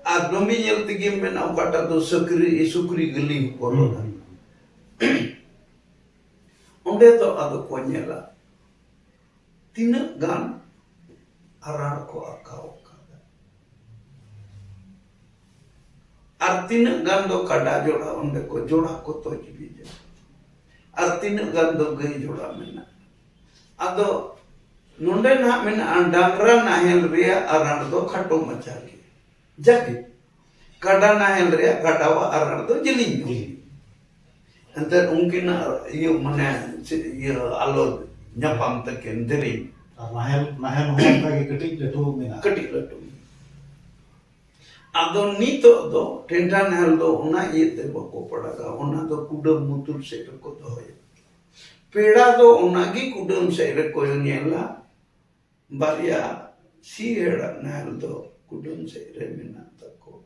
ᱟᱨ ᱰᱚᱢᱵᱤ ᱧᱮᱞ ᱛᱮᱜᱮᱢ ᱢᱮᱱᱟ ᱚᱠᱟᱴᱟᱜ ᱫᱚ ᱥᱩᱠᱨᱤ, ᱥᱩᱠᱨᱤ ᱜᱟᱹᱞᱤ ᱦᱚᱸᱠᱚ ᱨᱚᱲᱟ᱾ ᱦᱩᱸ᱾ ᱚᱸᱰᱮ ᱫᱚ ᱟᱫᱚ ᱠᱚ ᱧᱮᱞᱟ ᱛᱤᱱᱟᱹᱜ ᱜᱟᱱ ᱟᱨᱟᱬ ᱠᱚ ᱟᱸᱠᱟᱣ ᱟᱠᱟᱫᱟ ᱟᱨ ᱛᱤᱱᱟᱹᱜ ᱜᱟᱱ ᱫᱚ ᱠᱟᱰᱟ ᱡᱚᱲᱟ ᱚᱸᱰᱮ ᱠᱚ ᱡᱚᱲᱟ ᱠᱚ ᱛᱚᱡᱵᱤᱡᱟ ᱟᱨ ᱛᱤᱱᱟᱹᱜ ᱜᱟᱱ ᱫᱚ ᱜᱟᱹᱭ ᱡᱚᱲᱟ ᱢᱮᱱᱟᱜᱼᱟ᱾ ᱟᱫᱚ ᱱᱚᱰᱮ ᱱᱟᱦᱟᱜ ᱢᱮᱱᱟᱜᱼᱟ, ᱰᱟᱝᱨᱟ ᱱᱟᱦᱮᱞ ᱨᱮᱭᱟᱜ ᱟᱨᱟᱬ ᱫᱚ ᱠᱷᱟᱴᱚ ᱢᱟᱪᱷᱟ ᱜᱮ, ᱡᱟᱜᱮ ᱠᱟᱰᱟ ᱱᱟᱦᱮᱞ ᱨᱮᱭᱟᱜ ᱠᱟᱰᱟᱣᱟᱜ ᱟᱨᱟᱬ ᱫᱚ ᱡᱮᱞᱮᱧ ᱧᱚᱜ᱾ ᱡᱮᱞᱮᱧ᱾ ᱮᱱᱛᱮᱫ ᱩᱱᱠᱤᱱᱟᱜ ᱤᱭᱟᱹ ᱢᱟᱱᱮ ᱪᱮᱫ ᱤᱭᱟᱹ ᱟᱞᱚ ᱧᱟᱯᱟᱢ ᱛᱟᱹᱠᱤᱱ ᱫᱮᱨᱮᱧ᱾ ᱟᱨ ᱱᱟᱦᱮᱞ, ᱱᱟᱦᱮᱞ ᱦᱚᱸ ᱚᱱᱠᱟ ᱜᱮ ᱠᱟᱹᱴᱤᱡ ᱞᱟᱹᱴᱩ ᱢᱮᱱᱟᱜᱼᱟ᱾ ᱠᱟᱹᱴᱤᱡ ᱞᱟᱹᱴᱩ᱾ ᱟᱫᱚ ᱱᱤᱛᱚᱜ ᱫᱚ ᱴᱮᱱᱰᱟ ᱱᱟᱦᱮᱞ ᱫᱚ ᱚᱱᱟ ᱤᱭᱟᱹᱛᱮ ᱵᱟᱠᱚ ᱯᱟᱲᱟᱜᱟ, ᱚᱱᱟ ᱫᱚ ᱠᱩᱰᱟᱹᱢ ᱢᱩᱛᱩᱨ ᱥᱮᱫ ᱨᱮᱠᱚ ᱫᱚᱦᱚᱭᱟ᱾ ᱯᱮᱲᱟ ᱫᱚ ᱚᱱᱟᱜᱮ ᱠᱩᱰᱟᱹᱢ ᱥᱮᱫ ᱨᱮᱠᱚ ᱧᱮᱞᱟ, ᱵᱟᱨᱭᱟ ᱥᱤ ᱦᱮᱲᱟᱜ ᱱᱟᱦᱮᱞ ᱫᱚ ᱠᱩᱰᱟᱹᱢ ᱥᱮᱫ ᱨᱮ ᱢᱮᱱᱟᱜ ᱛᱟᱠᱚ,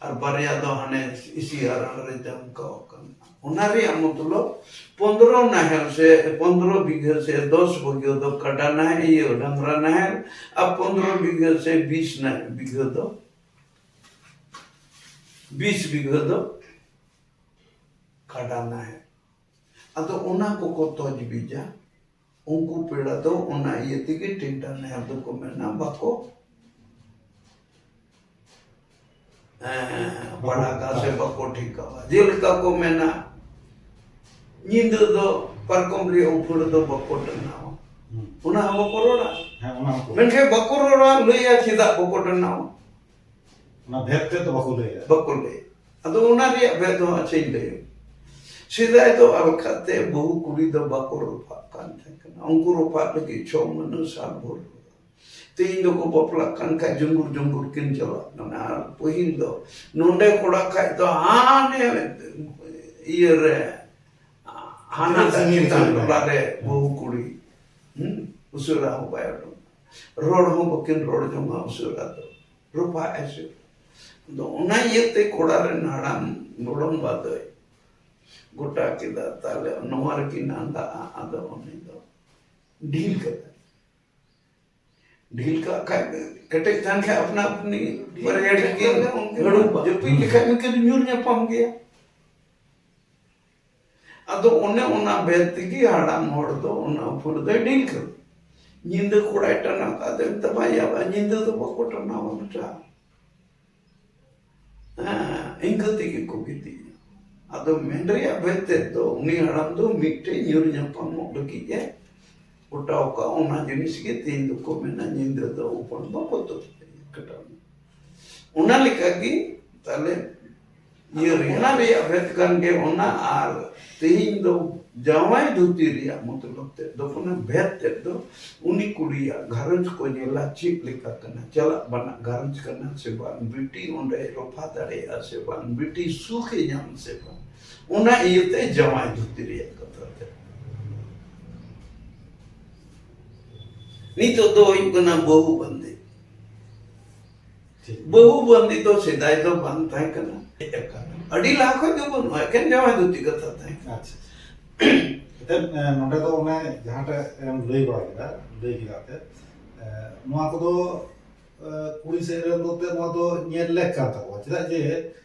ᱟᱨ ᱵᱟᱨᱭᱟ ᱫᱚ ᱦᱟᱱᱮ ᱤᱥᱤ ᱟᱨᱟᱬ ᱨᱮ ᱡᱟᱢᱠᱟᱣ ᱟᱠᱟᱱᱟ᱾ ᱚᱱᱟ ᱨᱮᱭᱟᱜ ᱢᱚᱛᱞᱚᱵ ᱯᱚᱱᱫᱽᱨᱚ ᱱᱟᱦᱮᱞ ᱥᱮ ᱯᱚᱱᱫᱽᱨᱚ ᱵᱤᱜᱷᱟᱹ ᱥᱮ ᱫᱚᱥ ᱵᱤᱜᱷᱟᱹ ᱫᱚ ᱠᱟᱰᱟ ᱱᱟᱦᱮᱞ, ᱤᱭᱟᱹ, ᱰᱟᱝᱨᱟ ᱱᱟᱦᱮᱞ, ᱟᱨ ᱯᱚᱱᱫᱽᱨᱚ ᱵᱤᱜᱷᱟᱹ ᱥᱮ ᱵᱤᱥ ᱱᱟ-, ᱵᱤᱜᱷᱟᱹ ᱫᱚ, ᱵᱤᱥ ᱵᱤᱜᱷᱟᱹ ᱫᱚ ᱠᱟᱰᱟ ᱱᱟᱦᱮᱞ᱾ ᱟᱫᱚ ᱚᱱᱟ ᱠᱚᱠᱚ ᱛᱚᱡᱵᱤᱡᱟ᱾ ᱩᱱᱠᱩ ᱯᱮᱲᱟ ᱫᱚ ᱚᱱᱟ ᱤᱭᱟᱹ ᱛᱮᱜᱮ ᱴᱮᱱᱴᱟ ᱱᱟᱦᱮᱞ ᱫᱚᱠᱚ ᱢᱮᱱᱟ, ᱵᱟᱠᱚ, ᱮᱸ, ᱵᱟᱠᱚ ᱯᱟᱲᱟᱜᱟ ᱥᱮ ᱴᱷᱤᱠᱟᱣᱟ᱾ ᱵᱟᱠᱚ ᱴᱷᱤᱠᱟᱣᱟ᱾ ᱡᱮᱞᱮᱠᱟ ᱠᱚ ᱢᱮᱱᱟ, ᱧᱤᱫᱟᱹ ᱫᱚ ᱯᱟᱨᱠᱚᱢ ᱨᱮᱭᱟᱜ ᱩᱯᱷᱟᱹᱲ ᱫᱚ ᱵᱟᱠᱚ ᱴᱟᱱᱟᱣᱟ᱾ ᱦᱩᱸ᱾ ᱚᱱᱟ ᱦᱚᱸ ᱵᱟᱠᱚ ᱨᱚᱲᱟ᱾ ᱦᱮᱸ, ᱚᱱᱟ ᱦᱚᱸᱠᱚ ᱢᱮᱱᱠᱷᱟᱱ ᱵᱟᱠᱚ ᱨᱚᱲᱟ, ᱞᱟᱹᱭᱟ ᱪᱮᱫᱟᱜ ᱵᱟᱠᱚ ᱴᱟᱱᱟᱣᱟ᱾ ᱚᱱᱟ ᱵᱷᱮᱫ ᱛᱮᱫ ᱫᱚ ᱵᱟᱠᱚ ᱞᱟᱹᱭᱟ᱾ ᱵᱟᱠᱚ ᱞᱟᱹᱭᱟ᱾ ᱟᱫᱚ ᱚᱱᱟ ᱨᱮᱭᱟᱜ ᱵᱷᱮᱫ ᱦᱚᱸ ᱟᱪᱪᱷᱟᱧ ᱞᱟᱹᱭᱟ᱾ ᱥᱮᱫᱟᱭ ᱫᱚ ᱟᱞᱠᱷᱟ ᱛᱮ ᱵᱟᱹᱦᱩ ᱠᱩᱲᱤ ᱫᱚ ᱵᱟᱠᱚ ᱨᱚᱯᱷᱟᱜ ᱠᱟᱱ ᱛᱟᱦᱮᱸ ᱠᱟᱱᱟ᱾ ᱩᱱᱠᱩ ᱨᱚᱯᱷᱟᱜ ᱞᱟᱹᱜᱤᱫ ᱪᱷᱚ ᱢᱟᱹᱦᱱᱟᱹ ᱥᱟᱞ ᱵᱷᱳᱨ᱾ ᱛᱮᱦᱮᱧ ᱫᱚᱠᱚ ᱵᱟᱯᱞᱟᱜ ᱠᱟᱱ ᱠᱷᱟᱡ ᱡᱩᱝᱜᱩᱨ ᱡᱩᱝᱜᱩᱨ ᱠᱤᱱ ᱪᱟᱞᱟᱜ ᱠᱟᱱᱟ᱾ ᱟᱨ ᱯᱟᱹᱦᱤᱞ ᱫᱚ ᱱᱚᱰᱮ ᱠᱚᱲᱟ ᱠᱷᱟᱡ ᱫᱚ ᱦᱟᱱᱮ ᱤᱭᱟᱹ ᱨᱮ, ᱦᱟᱱᱟ ᱛᱤᱱᱟᱹᱜ ᱥᱟᱺᱜᱤᱧ ᱪᱮᱛᱟᱱ ᱨᱮ? ᱴᱚᱞᱟ ᱨᱮ ᱵᱟᱹᱦᱩ ᱠᱩᱲᱤ, ᱦᱩᱸ, ᱩᱥᱟᱹᱨᱟ ᱦᱚᱸ ᱵᱟᱭ ᱩᱰᱩᱝ, ᱨᱚᱲ ᱦᱚᱸ ᱵᱟᱹᱠᱤᱱ ᱨᱚᱲ ᱡᱚᱝᱟ ᱩᱥᱟᱹᱨᱟ ᱫᱚ, ᱨᱚᱯᱷᱟ ᱮᱥᱮᱫ᱾ ᱟᱫᱚ ᱚᱱᱟ ᱤᱭᱟᱹᱛᱮ ᱠᱚᱲᱟ ᱨᱮᱱ ᱦᱟᱲᱟᱢ ᱜᱚᱲᱚᱢ ᱵᱟ ᱫᱚᱭ ᱜᱚᱴᱟ ᱠᱮᱫᱟ, ᱛᱟᱦᱞᱮ ᱱᱚᱣᱟ ᱨᱮᱠᱤᱱ ᱟᱸᱫᱟᱜᱼᱟ᱾ ᱟᱫᱚ ᱩᱱᱤ ᱫᱚ ᱰᱷᱤᱞ ᱠᱟᱫᱟ᱾ ᱰᱷᱤᱞ ᱠᱟᱜ ᱠᱷᱟᱡ ᱠᱮᱴᱮᱡ ᱛᱟᱦᱮᱱ ᱠᱷᱟᱡ ᱟᱯᱱᱟ ᱟᱯᱱᱤ ᱰᱷᱤᱞ ᱵᱟᱨᱭᱟ ᱠᱮᱴᱮᱡ ᱰᱷᱤᱞ ᱠᱷᱟᱱ ᱩᱱᱠᱤᱱ ᱦᱟᱹᱲᱩᱵ ᱦᱟᱹᱲᱩᱵᱟ᱾ ᱡᱟᱹᱯᱤᱫ ᱞᱮᱠᱷᱟᱡ ᱩᱱᱠᱤᱱ ᱧᱩᱨ ᱧᱟᱯᱟᱢ ᱜᱮᱭᱟ᱾ ᱟᱫᱚ ᱚᱱᱮ ᱚᱱᱟ ᱵᱮᱫ ᱛᱮᱜᱮ ᱦᱟᱲᱟᱢ ᱦᱚᱲ ᱫᱚ ᱚᱱᱟ ᱩᱯᱷᱟᱹᱲ ᱫᱚᱭ ᱰᱷᱤᱞ ᱠᱟᱫᱟ᱾ ᱧᱤᱫᱟᱹ ᱠᱚᱲᱟᱭ ᱴᱟᱱᱟᱣ ᱠᱟᱫ ᱫᱚᱭ ᱢᱮᱛᱟᱢᱟ, "ᱭᱟ ᱵᱟ, ᱧᱤᱫᱟᱹ ᱫᱚ ᱵᱟᱠᱚ ᱴᱟᱱᱟᱣᱟ ᱵᱮᱴᱟ᱾ ᱦᱮᱸ, ᱤᱱᱠᱟᱹ ᱛᱮᱜᱮ ᱠᱚ ᱜᱤᱛᱤᱡᱼᱟ᱾" ᱟᱫᱚ ᱢᱮᱱ ᱨᱮᱭᱟᱜ ᱵᱷᱮᱫ ᱛᱮᱫ ᱫᱚ ᱩᱱᱤ ᱦᱟᱲᱟᱢ ᱫᱚ ᱢᱤᱫᱴᱮᱡ ᱧᱩᱨ ᱧᱟᱯᱟᱢᱚᱜ ᱞᱟᱹᱜᱤᱫ ᱮ ᱜᱚᱴᱟᱣ ᱠᱟᱜᱼᱟ᱾ ᱚᱱᱟ ᱡᱤᱱᱤᱥ ᱜᱮ ᱛᱮᱦᱮᱧ ᱫᱚᱠᱚ ᱢᱮᱱᱟ ᱧᱤᱫᱟᱹ ᱫᱚ ᱩᱯᱷᱟᱹᱲ ᱵᱟᱠᱚ ᱛᱚᱯ ᱠᱟᱴᱟᱣ᱾ ᱚᱱᱟ ᱞᱮᱠᱟᱜᱮ ᱛᱟᱦᱞᱮ ᱤᱭᱟᱹ ᱨᱮᱭᱟᱜ, ᱚᱱᱟ ᱨᱮᱭᱟᱜ ᱵᱷᱮᱫ ᱠᱟᱱ ᱜᱮ ᱚᱱᱟ᱾ ᱟᱨ ᱛᱮᱦᱮᱧ ᱫᱚ ᱡᱟᱶᱟᱭ ᱫᱷᱩᱛᱤ ᱨᱮᱭᱟᱜ ᱢᱚᱛᱞᱚᱵ ᱛᱮᱫ ᱫᱚ ᱠᱟᱱᱟ, ᱵᱷᱮᱫ ᱛᱮᱫ ᱫᱚ ᱩᱱᱤ ᱠᱩᱲᱤᱭᱟᱜ ᱜᱷᱟᱨᱚᱸᱡᱽ ᱠᱚ ᱧᱮᱞᱟ, ᱪᱮᱫ ᱞᱮᱠᱟ ᱠᱟᱱᱟ, ᱪᱟᱞᱟᱜ ᱵᱟᱱᱟᱜ ᱜᱷᱟᱨᱚᱸᱡᱽ ᱠᱟᱱᱟ ᱥᱮ ᱵᱟᱝ, ᱵᱤᱴᱤ ᱚᱸᱰᱮ ᱨᱚᱯᱷᱟ ᱫᱟᱲᱮᱭᱟᱜᱼᱟ ᱥᱮ ᱵᱟᱝ, ᱵᱤᱴᱤ ᱥᱩᱠᱷ ᱮ ᱧᱟᱢ ᱥᱮ ᱵᱟᱝ, ᱚᱱᱟ ᱤᱭᱟᱹᱛᱮ ᱡᱟᱶᱟᱭ ᱫᱷᱩᱛᱤ ᱨᱮᱭᱟᱜ ᱠᱟᱛᱷᱟ ᱛᱮ᱾ ᱱᱤᱛᱚᱜ ᱫᱚ ᱦᱩᱭᱩᱜ ᱠᱟᱱᱟ ᱵᱟᱹᱦᱩ ᱵᱟᱸᱫᱮ᱾ ᱴᱷᱤᱠ᱾ ᱵᱟᱹᱦᱩ ᱵᱟᱸᱫᱮ ᱫᱚ ᱥᱮᱫᱟᱭ ᱫᱚ ᱵᱟᱝ ᱛᱟᱦᱮᱸ ᱠᱟᱱᱟ, ᱦᱮᱡ ᱟᱠᱟᱱᱟ᱾ ᱟᱹᱰᱤ ᱞᱟᱦᱟ ᱠᱷᱚᱱ ᱫᱚ ᱵᱟᱹᱱᱩᱜᱼᱟ, ᱮᱠᱮᱱ ᱡᱟᱶᱟᱭ ᱫᱷᱩᱛᱤ ᱠᱟᱛᱷᱟ ᱛᱟᱦᱮᱸ ᱠᱟᱱᱟ᱾ ᱟᱪᱪᱷᱟ, ᱟᱪᱪᱷᱟ᱾ ᱮᱱᱛᱮᱫ, ᱮ, ᱱᱚᱰᱮ ᱫᱚ ᱚᱱᱮ ᱡᱟᱦᱟᱸᱴᱟᱜ ᱮᱢ ᱞᱟᱹᱭ ᱵᱟᱲᱟ ᱠᱮᱫᱟ, ᱞᱟᱹᱭ ᱠᱮᱫᱟ ᱮᱱᱛᱮᱫ, ᱮ, ᱱᱚᱣᱟ ᱠᱚᱫᱚ, ᱮ, ᱠᱩᱲᱤ ᱥᱮᱫ ᱨᱮᱱ ᱫᱚ ᱮᱱᱛᱮᱫ ᱱᱚᱣᱟ ᱫᱚ ᱧᱮᱞ ᱞᱮᱠ ᱠᱟᱱ ᱛᱟᱠᱚᱣᱟ᱾ ᱪᱮᱫᱟᱜ ᱡᱮ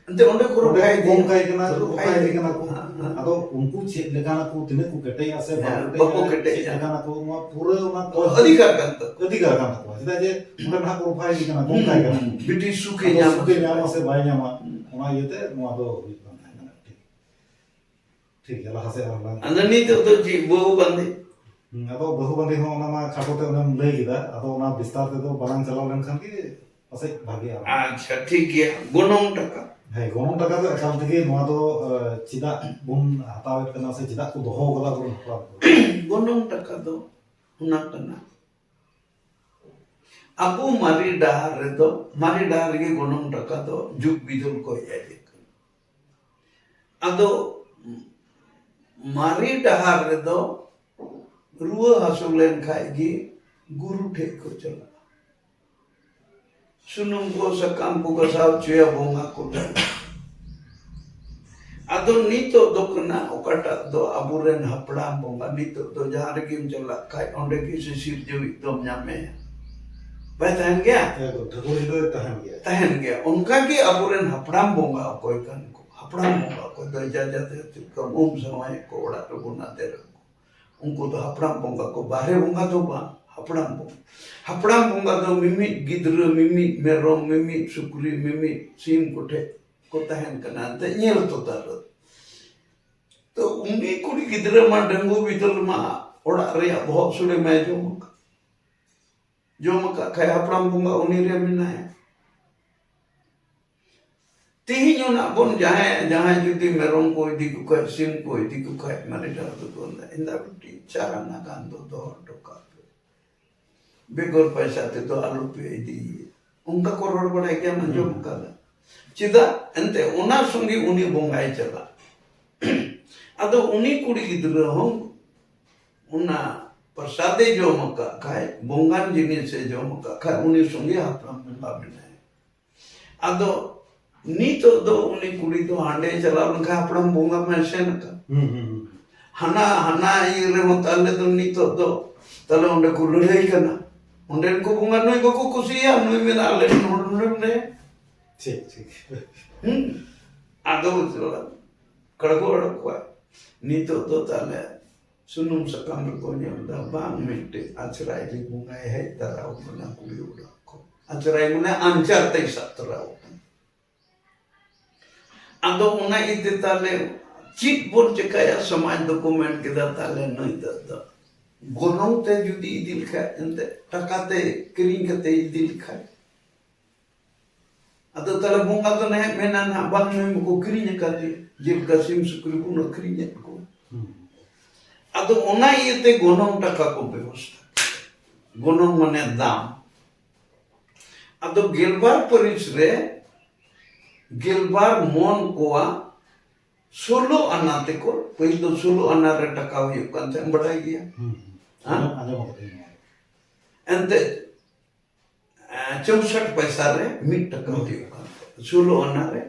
ᱮᱱᱛᱮ ᱚᱸᱰᱮ ᱠᱚ ᱚᱸᱰᱮ ᱨᱚᱯᱷᱟᱭ ᱠᱚ ᱤᱫᱤᱭᱟ᱾ ᱠᱚᱝᱠᱟᱭ ᱠᱟᱱᱟ, ᱠᱚ ᱨᱚᱯᱷᱟᱭ ᱨᱚᱯᱷᱟᱭ ᱤᱫᱤᱭᱟ᱾ ᱤᱫᱤ ᱠᱟᱱᱟ ᱠᱚ᱾ ᱦᱮᱸ, ᱦᱮᱸ᱾ ᱟᱫᱚ ᱩᱱᱠᱩ ᱪᱮᱫ ᱞᱮᱠᱟᱱᱟ ᱠᱚ, ᱛᱤᱱᱟᱹᱜ ᱠᱚ ᱠᱮᱴᱮᱡᱟ ᱥᱮ ᱦᱮᱸ, ᱵᱟᱠᱚ ᱵᱟᱠᱚ ᱠᱮᱴᱮᱡᱟ, ᱪᱮᱫ ᱠᱮᱴᱮᱡᱟ᱾ ᱞᱮᱠᱟᱱᱟ ᱠᱚ, ᱱᱚᱣᱟ ᱯᱩᱨᱟᱹ ᱚᱱᱟ ᱠᱚ ᱚᱫᱷᱤᱠᱟᱨ ᱠᱟᱱ ᱛᱟᱠᱚᱣᱟ᱾ ᱚᱫᱷᱤᱠᱟᱨ ᱠᱟᱱ ᱛᱟᱠᱚᱣᱟ᱾ ᱪᱮᱫᱟᱜ ᱡᱮ ᱚᱸᱰᱮ ᱱᱟᱦᱟᱜ ᱠᱚ ᱨᱚᱯᱷᱟᱭ ᱤᱫᱤ ᱠᱟᱱᱟ, ᱦᱩᱸ, ᱠᱚᱝᱠᱟᱭ ᱠᱟᱱᱟ᱾ ᱦᱩᱸ᱾ ᱵᱤᱴᱤ ᱥᱩᱠᱮ ᱟᱫᱚ ᱧᱟᱢᱟ ᱥᱩᱠᱮ ᱥᱮ ᱧᱟᱢᱟ ᱵᱟᱭ ᱥᱮ ᱵᱟᱭ ᱧᱟᱢᱟ, ᱦᱩᱸ᱾ ᱚᱱᱟ ᱤᱭᱟᱹᱛᱮ ᱱᱚᱣᱟ ᱫᱚ ᱦᱩᱭᱩᱜ ᱠᱟᱱ ᱛᱟᱦᱮᱸ ᱠᱟᱱᱟ᱾ ᱴᱷᱤᱠ᱾ ᱴᱷᱤᱠ ᱜᱮᱭᱟ, ᱞᱟᱦᱟ ᱥᱮᱫ ᱟᱨᱦᱚᱸ ᱞᱟᱝ ᱟᱫᱚ ᱱᱤᱛᱚᱜ ᱫᱚ ᱪᱮᱫ ᱵᱟᱹᱦᱩ ᱵᱟᱸᱫᱮ? ᱦᱩᱸ, ᱟᱫᱚ ᱵᱟᱹᱦᱩ ᱵᱟᱸᱫᱮ ᱦᱚᱸ ᱚᱱᱟ ᱢᱟ ᱠᱷᱟᱴᱚ ᱛᱮ ᱚᱱᱮᱢ ᱞᱟᱹᱭ ᱠᱮᱫᱟ, ᱟᱫᱚ ᱚᱱᱟ ᱵᱤᱥᱛᱟᱨ ᱛᱮᱫᱚ ᱵᱟᱞᱟᱝ ᱪᱟᱞᱟᱣ ᱞᱮᱱᱠᱷᱟᱱ ᱜᱮ ᱯᱟᱥᱮᱡ ᱵᱷᱟᱜᱮᱜᱼᱟ᱾ ᱟᱪᱪᱷᱟ, ᱴᱷᱤᱠ ᱜᱮᱭᱟ᱾ ᱜᱚᱱᱚᱝ ᱴᱟᱠᱟ᱾ ᱦᱮᱸ, ᱜᱚᱱᱚᱝ ᱴᱟᱠᱟ ᱫᱚ ᱮᱠᱟᱞ ᱛᱮᱜᱮ ᱱᱚᱣᱟ ᱫᱚ, ᱮ, ᱪᱮᱫᱟᱜ ᱵᱚᱱ ᱦᱟᱛᱟᱣᱮᱫ ᱠᱟᱱᱟ ᱥᱮ ᱪᱮᱫᱟᱜ ᱠᱚ ᱫᱚᱦᱚ ᱠᱟᱫᱟ ᱟᱵᱚᱨᱮᱱ ᱦᱟᱯᱲᱟᱢ ᱠᱚ? ᱜᱚᱱᱚᱝ ᱴᱟᱠᱟ ᱫᱚ ᱚᱱᱟ ᱠᱟᱱᱟ, ᱟᱵᱚ ᱢᱟᱨᱮ ᱰᱟᱦᱟᱨ ᱨᱮᱫᱚ, ᱢᱟᱨᱮ ᱰᱟᱦᱟᱨ ᱨᱮᱜᱮ ᱜᱚᱱᱚᱝ ᱴᱟᱠᱟ ᱫᱚ ᱡᱩᱜᱽ ᱵᱤᱫᱚᱞ ᱠᱚ ᱦᱮᱡ ᱟᱠᱟᱱᱟ᱾ ᱟᱫᱚ ᱢᱟᱨᱮ ᱰᱟᱦᱟᱨ ᱨᱮᱫᱚ ᱨᱩᱣᱟᱹ ᱦᱟᱹᱥᱩ ᱞᱮᱱ ᱠᱷᱟᱡ ᱜᱮ ᱜᱩᱨᱩ ᱴᱷᱮᱡ ᱠᱚ ᱪᱟᱞᱟᱜᱼᱟ᱾ ᱥᱩᱱᱩᱢ ᱠᱚ, ᱥᱟᱠᱟᱢ ᱠᱚ ᱜᱟᱥᱟᱣ ᱦᱚᱪᱚᱭᱟ, ᱵᱚᱸᱜᱟ ᱠᱚ ᱴᱷᱮᱱ᱾ ᱟᱫᱚ ᱱᱤᱛᱚᱜ ᱫᱚ ᱠᱟᱱᱟ ᱚᱠᱟᱴᱟᱜ ᱫᱚ ᱟᱵᱚᱨᱮᱱ ᱦᱟᱯᱲᱟᱢ ᱵᱚᱸᱜᱟ, ᱱᱤᱛᱚᱜ ᱫᱚ ᱡᱟᱦᱟᱸ ᱨᱮᱜᱮᱢ ᱪᱟᱞᱟᱜ ᱠᱷᱟᱡ ᱚᱸᱰᱮ ᱜᱮ ᱥᱤᱥᱤᱨ ᱡᱟᱹᱣᱤᱡ ᱫᱚᱢ ᱧᱟᱢᱮᱭᱟ᱾ ᱵᱟᱭ ᱛᱟᱦᱮᱱ ᱜᱮᱭᱟ? ᱦᱮᱸ, ᱴᱷᱟᱹᱠᱩᱨ ᱫᱚᱭ ᱛᱟᱦᱮᱱ ᱜᱮᱭᱟ᱾ ᱛᱟᱦᱮᱱ ᱜᱮᱭᱟ᱾ ᱚᱱᱠᱟ ᱜᱮ ᱟᱵᱚᱨᱮᱱ ᱦᱟᱯᱲᱟᱢ ᱵᱚᱸᱜᱟ ᱚᱠᱚᱭ ᱠᱟᱱ ᱠᱚ? ᱦᱟᱯᱲᱟᱢ ᱵᱚᱸᱜᱟ ᱚᱠᱚᱭ ᱫᱚ ᱡᱟᱡᱟ ᱫᱚ ᱪᱮᱫ ᱞᱮᱠᱟ ᱩᱢ ᱥᱟᱶᱟᱭᱮᱫ ᱠᱚ ᱚᱲᱟᱜ ᱨᱮᱵᱚᱱ ᱟᱫᱮᱨ ᱟᱠᱚ᱾ ᱩᱱᱠᱩ ᱫᱚ ᱦᱟᱯᱲᱟᱢ ᱵᱚᱸᱜᱟ ᱠᱚ, ᱵᱟᱦᱨᱮ ᱵᱚᱸᱜᱟ ᱫᱚ ᱵᱟᱝ, ᱦᱟᱯᱲᱟᱢ ᱵᱚᱸᱜᱟ᱾ ᱦᱟᱯᱲᱟᱢ ᱵᱚᱸᱜᱟ ᱫᱚ ᱢᱤᱢᱤᱫ ᱜᱤᱫᱽᱨᱟᱹ, ᱢᱤᱢᱤᱫ ᱢᱮᱨᱚᱢ, ᱢᱤᱢᱤᱫ ᱥᱩᱠᱨᱤ, ᱢᱤᱢᱤᱫ ᱥᱤᱢ ᱠᱚᱴᱷᱮᱡ ᱠᱚ ᱛᱟᱦᱮᱱ ᱠᱟᱱᱟ, ᱮᱱᱛᱮ ᱧᱮᱞ ᱛᱚᱫᱟᱨᱚᱛ᱾ ᱛᱚ ᱩᱱᱤ ᱠᱩᱲᱤ ᱜᱤᱫᱽᱨᱟᱹ ᱢᱟ ᱰᱟᱺᱜᱩᱣᱟᱹ ᱵᱤᱫᱟᱹᱞ ᱢᱟ ᱚᱲᱟᱜ ᱨᱮᱭᱟᱜ ᱵᱚᱦᱚᱜ ᱥᱩᱲᱮ ᱢᱟᱭ ᱡᱚᱢ ᱟᱠᱟᱫ, ᱡᱚᱢ ᱟᱠᱟᱫ ᱠᱷᱟᱡ ᱦᱟᱯᱲᱟᱢ ᱵᱚᱸᱜᱟ ᱩᱱᱤ ᱨᱮ ᱢᱮᱱᱟᱭᱟ᱾ ᱛᱮᱦᱮᱧ ᱚᱱᱟ ᱵᱚᱱ ᱡᱟᱦᱟᱸᱭ, ᱡᱟᱦᱟᱸᱭ ᱡᱩᱫᱤ ᱢᱮᱨᱚᱢ ᱠᱚ ᱤᱫᱤ ᱠᱚ ᱠᱷᱟᱡ, ᱥᱤᱢ ᱠᱚ ᱤᱫᱤ ᱠᱚ ᱠᱷᱟᱡ, ᱢᱟᱨᱮ ᱰᱟᱦᱟᱨ ᱫᱚᱠᱚ ᱢᱮᱱᱫᱟ, ᱮᱱᱫᱟ ᱵᱤᱴᱤ ᱪᱟᱨᱟ ᱱᱟᱜᱟᱢ ᱫᱚ ᱫᱚᱦᱚ ᱦᱚᱴᱚ ᱠᱟᱜ ᱯᱮ, ᱵᱮᱜᱚᱨ ᱯᱚᱭᱥᱟ ᱛᱮᱫᱚ ᱟᱞᱚ ᱯᱮ ᱤᱫᱤᱭᱮᱭᱟ᱾ ᱚᱱᱠᱟ ᱠᱚ ᱨᱚᱲ ᱵᱟᱲᱟᱭ ᱜᱮᱭᱟ, ᱟᱸᱡᱚᱢ ᱦᱩᱸ᱾ ᱟᱠᱟᱫᱟ᱾ ᱪᱮᱫᱟᱜ? ᱮᱱᱛᱮ ᱚᱱᱟ ᱥᱚᱸᱜᱮ ᱩᱱᱤ ᱵᱚᱸᱜᱟᱭ ᱪᱟᱞᱟᱜ᱾ ᱟᱫᱚ ᱩᱱᱤ ᱠᱩᱲᱤ ᱜᱤᱫᱽᱨᱟᱹ ᱦᱚᱸ ᱚᱱᱟ ᱯᱨᱚᱥᱟᱫᱮ ᱡᱚᱢ ᱟᱠᱟᱫ ᱠᱷᱟᱡ, ᱵᱚᱸᱜᱟᱱ ᱡᱤᱱᱤᱥᱮ ᱡᱚᱢ ᱟᱠᱟᱫ ᱠᱷᱟᱡ, ᱩᱱᱤ ᱥᱚᱸᱜᱮ ᱦᱟᱯᱲᱟᱢ ᱵᱚᱸᱜᱟ ᱢᱮᱱᱟᱭᱟ᱾ ᱟᱫᱚ ᱱᱤᱛᱚᱜ ᱫᱚ ᱩᱱᱤ ᱠᱩᱲᱤ ᱫᱚ ᱦᱟᱸᱰᱮ ᱪᱟᱞᱟᱣ ᱞᱮᱱᱠᱷᱟᱱ ᱦᱟᱯᱲᱟᱢ ᱵᱚᱸᱜᱟ ᱢᱟᱭ ᱥᱮᱱ ᱟᱠᱟᱱ᱾ ᱦᱩᱸ, ᱦᱩᱸ, ᱦᱩᱸ᱾ ᱦᱟᱱᱟ, ᱦᱟᱱᱟ ᱤᱭᱟᱹ ᱨᱮᱦᱚᱸ ᱛᱟᱦᱞᱮ ᱫᱚ ᱱᱤᱛᱚᱜ ᱫᱚ ᱛᱟᱦᱞᱮ ᱚᱸᱰᱮ ᱠᱚ ᱞᱟᱹᱲᱦᱟᱹᱭ ᱠᱟᱱᱟ᱾ ᱚᱸᱰᱮᱱ ᱠᱚ ᱵᱚᱸᱜᱟ ᱱᱩᱭ ᱵᱟᱠᱚ ᱠᱩᱥᱤᱭᱟᱜᱼᱟ, ᱱᱩᱭ ᱢᱮᱱᱟ ᱟᱞᱮ ᱨᱮᱱ ᱦᱚᱲ ᱱᱚᱰᱮ ᱢᱮᱱᱟᱭᱟ᱾ ᱴᱷᱤᱠ, ᱴᱷᱤᱠ᱾ ᱦᱩᱸ᱾ ᱟᱫᱚ ᱠᱟᱲᱜᱚ ᱚᱰᱚᱠ ᱠᱚᱣᱟ᱾ ᱱᱤᱛᱚᱜ ᱫᱚ ᱛᱟᱦᱞᱮ ᱥᱩᱱᱩᱢ ᱥᱟᱠᱟᱢ ᱨᱮᱠᱚ ᱧᱮᱞ ᱮᱫᱟ, ᱵᱟᱝ, ᱢᱤᱫᱴᱮᱡ ᱟᱪᱨᱟᱭ ᱨᱮ ᱵᱚᱸᱜᱟᱭ ᱦᱮᱡ ᱛᱟᱨᱟ ᱟᱠᱟᱱᱟ ᱠᱩᱲᱤ ᱚᱲᱟᱜ ᱠᱷᱚᱱ᱾ ᱟᱪᱨᱟᱭ ᱢᱟᱱᱮ ᱟᱧᱪᱟᱨ ᱛᱮᱭ ᱥᱟᱵ ᱛᱚᱨᱟ ᱟᱠᱟᱱᱟ᱾ ᱟᱫᱚ ᱚᱱᱟ ᱤᱭᱟᱹᱛᱮ ᱛᱟᱦᱞᱮ ᱪᱮᱫ ᱵᱚᱱ ᱪᱮᱠᱟᱭᱟ? ᱥᱚᱢᱟᱡᱽ ᱫᱚᱠᱚ ᱢᱮᱱ ᱠᱮᱫᱟ, ᱛᱟᱦᱞᱮ ᱱᱩᱭ ᱫᱚ, ᱫᱚ ᱜᱚᱱᱚᱝ ᱛᱮ ᱡᱩᱫᱤ ᱤᱫᱤ ᱞᱮᱠᱷᱟᱡ, ᱮᱱᱛᱮ ᱴᱟᱠᱟ ᱛᱮ ᱠᱤᱨᱤᱧ ᱠᱟᱛᱮ ᱤᱫᱤ ᱞᱮᱠᱷᱟᱡ, ᱟᱫᱚ ᱛᱟᱦᱞᱮ ᱵᱚᱸᱜᱟ ᱫᱚ ᱱᱟᱦᱟᱜ ᱢᱮᱱᱟ ᱱᱟᱦᱟᱜ, ᱵᱟᱝ, ᱱᱩᱭ ᱢᱟᱠᱚ ᱠᱤᱨᱤᱧ ᱟᱠᱟᱫᱮ, ᱡᱮᱞᱮᱠᱟ ᱥᱤᱢ ᱥᱩᱠᱨᱤ ᱵᱚᱱ ᱟᱹᱠᱷᱨᱤᱧᱮᱫ ᱠᱚᱣᱟ᱾ ᱦᱩᱸ᱾ ᱟᱫᱚ ᱚᱱᱟ ᱤᱭᱟᱹᱛᱮ ᱜᱚᱱᱚᱝ ᱴᱟᱠᱟ ᱠᱚ ᱵᱮᱵᱚᱥᱛᱷᱟ ᱠᱮᱫᱟ᱾ ᱜᱚᱱᱚᱝ ᱢᱟᱱᱮ ᱫᱟᱢ᱾ ᱟᱫᱚ ᱜᱮᱞᱵᱟᱨ ᱯᱟᱹᱨᱤᱥ ᱨᱮ ᱜᱮᱞᱵᱟᱨ ᱢᱚᱱ ᱠᱚᱣᱟᱜ ᱥᱳᱞᱳ ᱟᱱᱟ ᱛᱮᱠᱚ, ᱯᱟᱹᱦᱤᱞ ᱫᱚ ᱥᱳᱞᱳ ᱟᱱᱟ ᱨᱮ ᱴᱟᱠᱟ ᱦᱩᱭᱩᱜ ᱠᱟᱱ ᱛᱟᱦᱮᱸᱫ, ᱵᱟᱰᱟᱭ ᱜᱮᱭᱟ᱾ ᱦᱩᱸ, ᱦᱩᱸ᱾ ᱦᱮᱸ? ᱟᱸᱡᱚᱢ, ᱟᱸᱡᱚᱢ ᱟᱠᱟᱫᱟᱹᱧ ᱱᱚᱣᱟ᱾ ᱮᱱᱛᱮ, ᱮᱸ, ᱪᱳᱥᱚᱴ ᱯᱚᱭᱥᱟ ᱨᱮ ᱢᱤᱫ ᱴᱟᱠᱟ ᱦᱩᱭᱩᱜ ᱠᱟᱱ ᱛᱟᱦᱮᱸᱫ᱾ ᱥᱳᱞᱳ ᱟᱱᱟ ᱨᱮ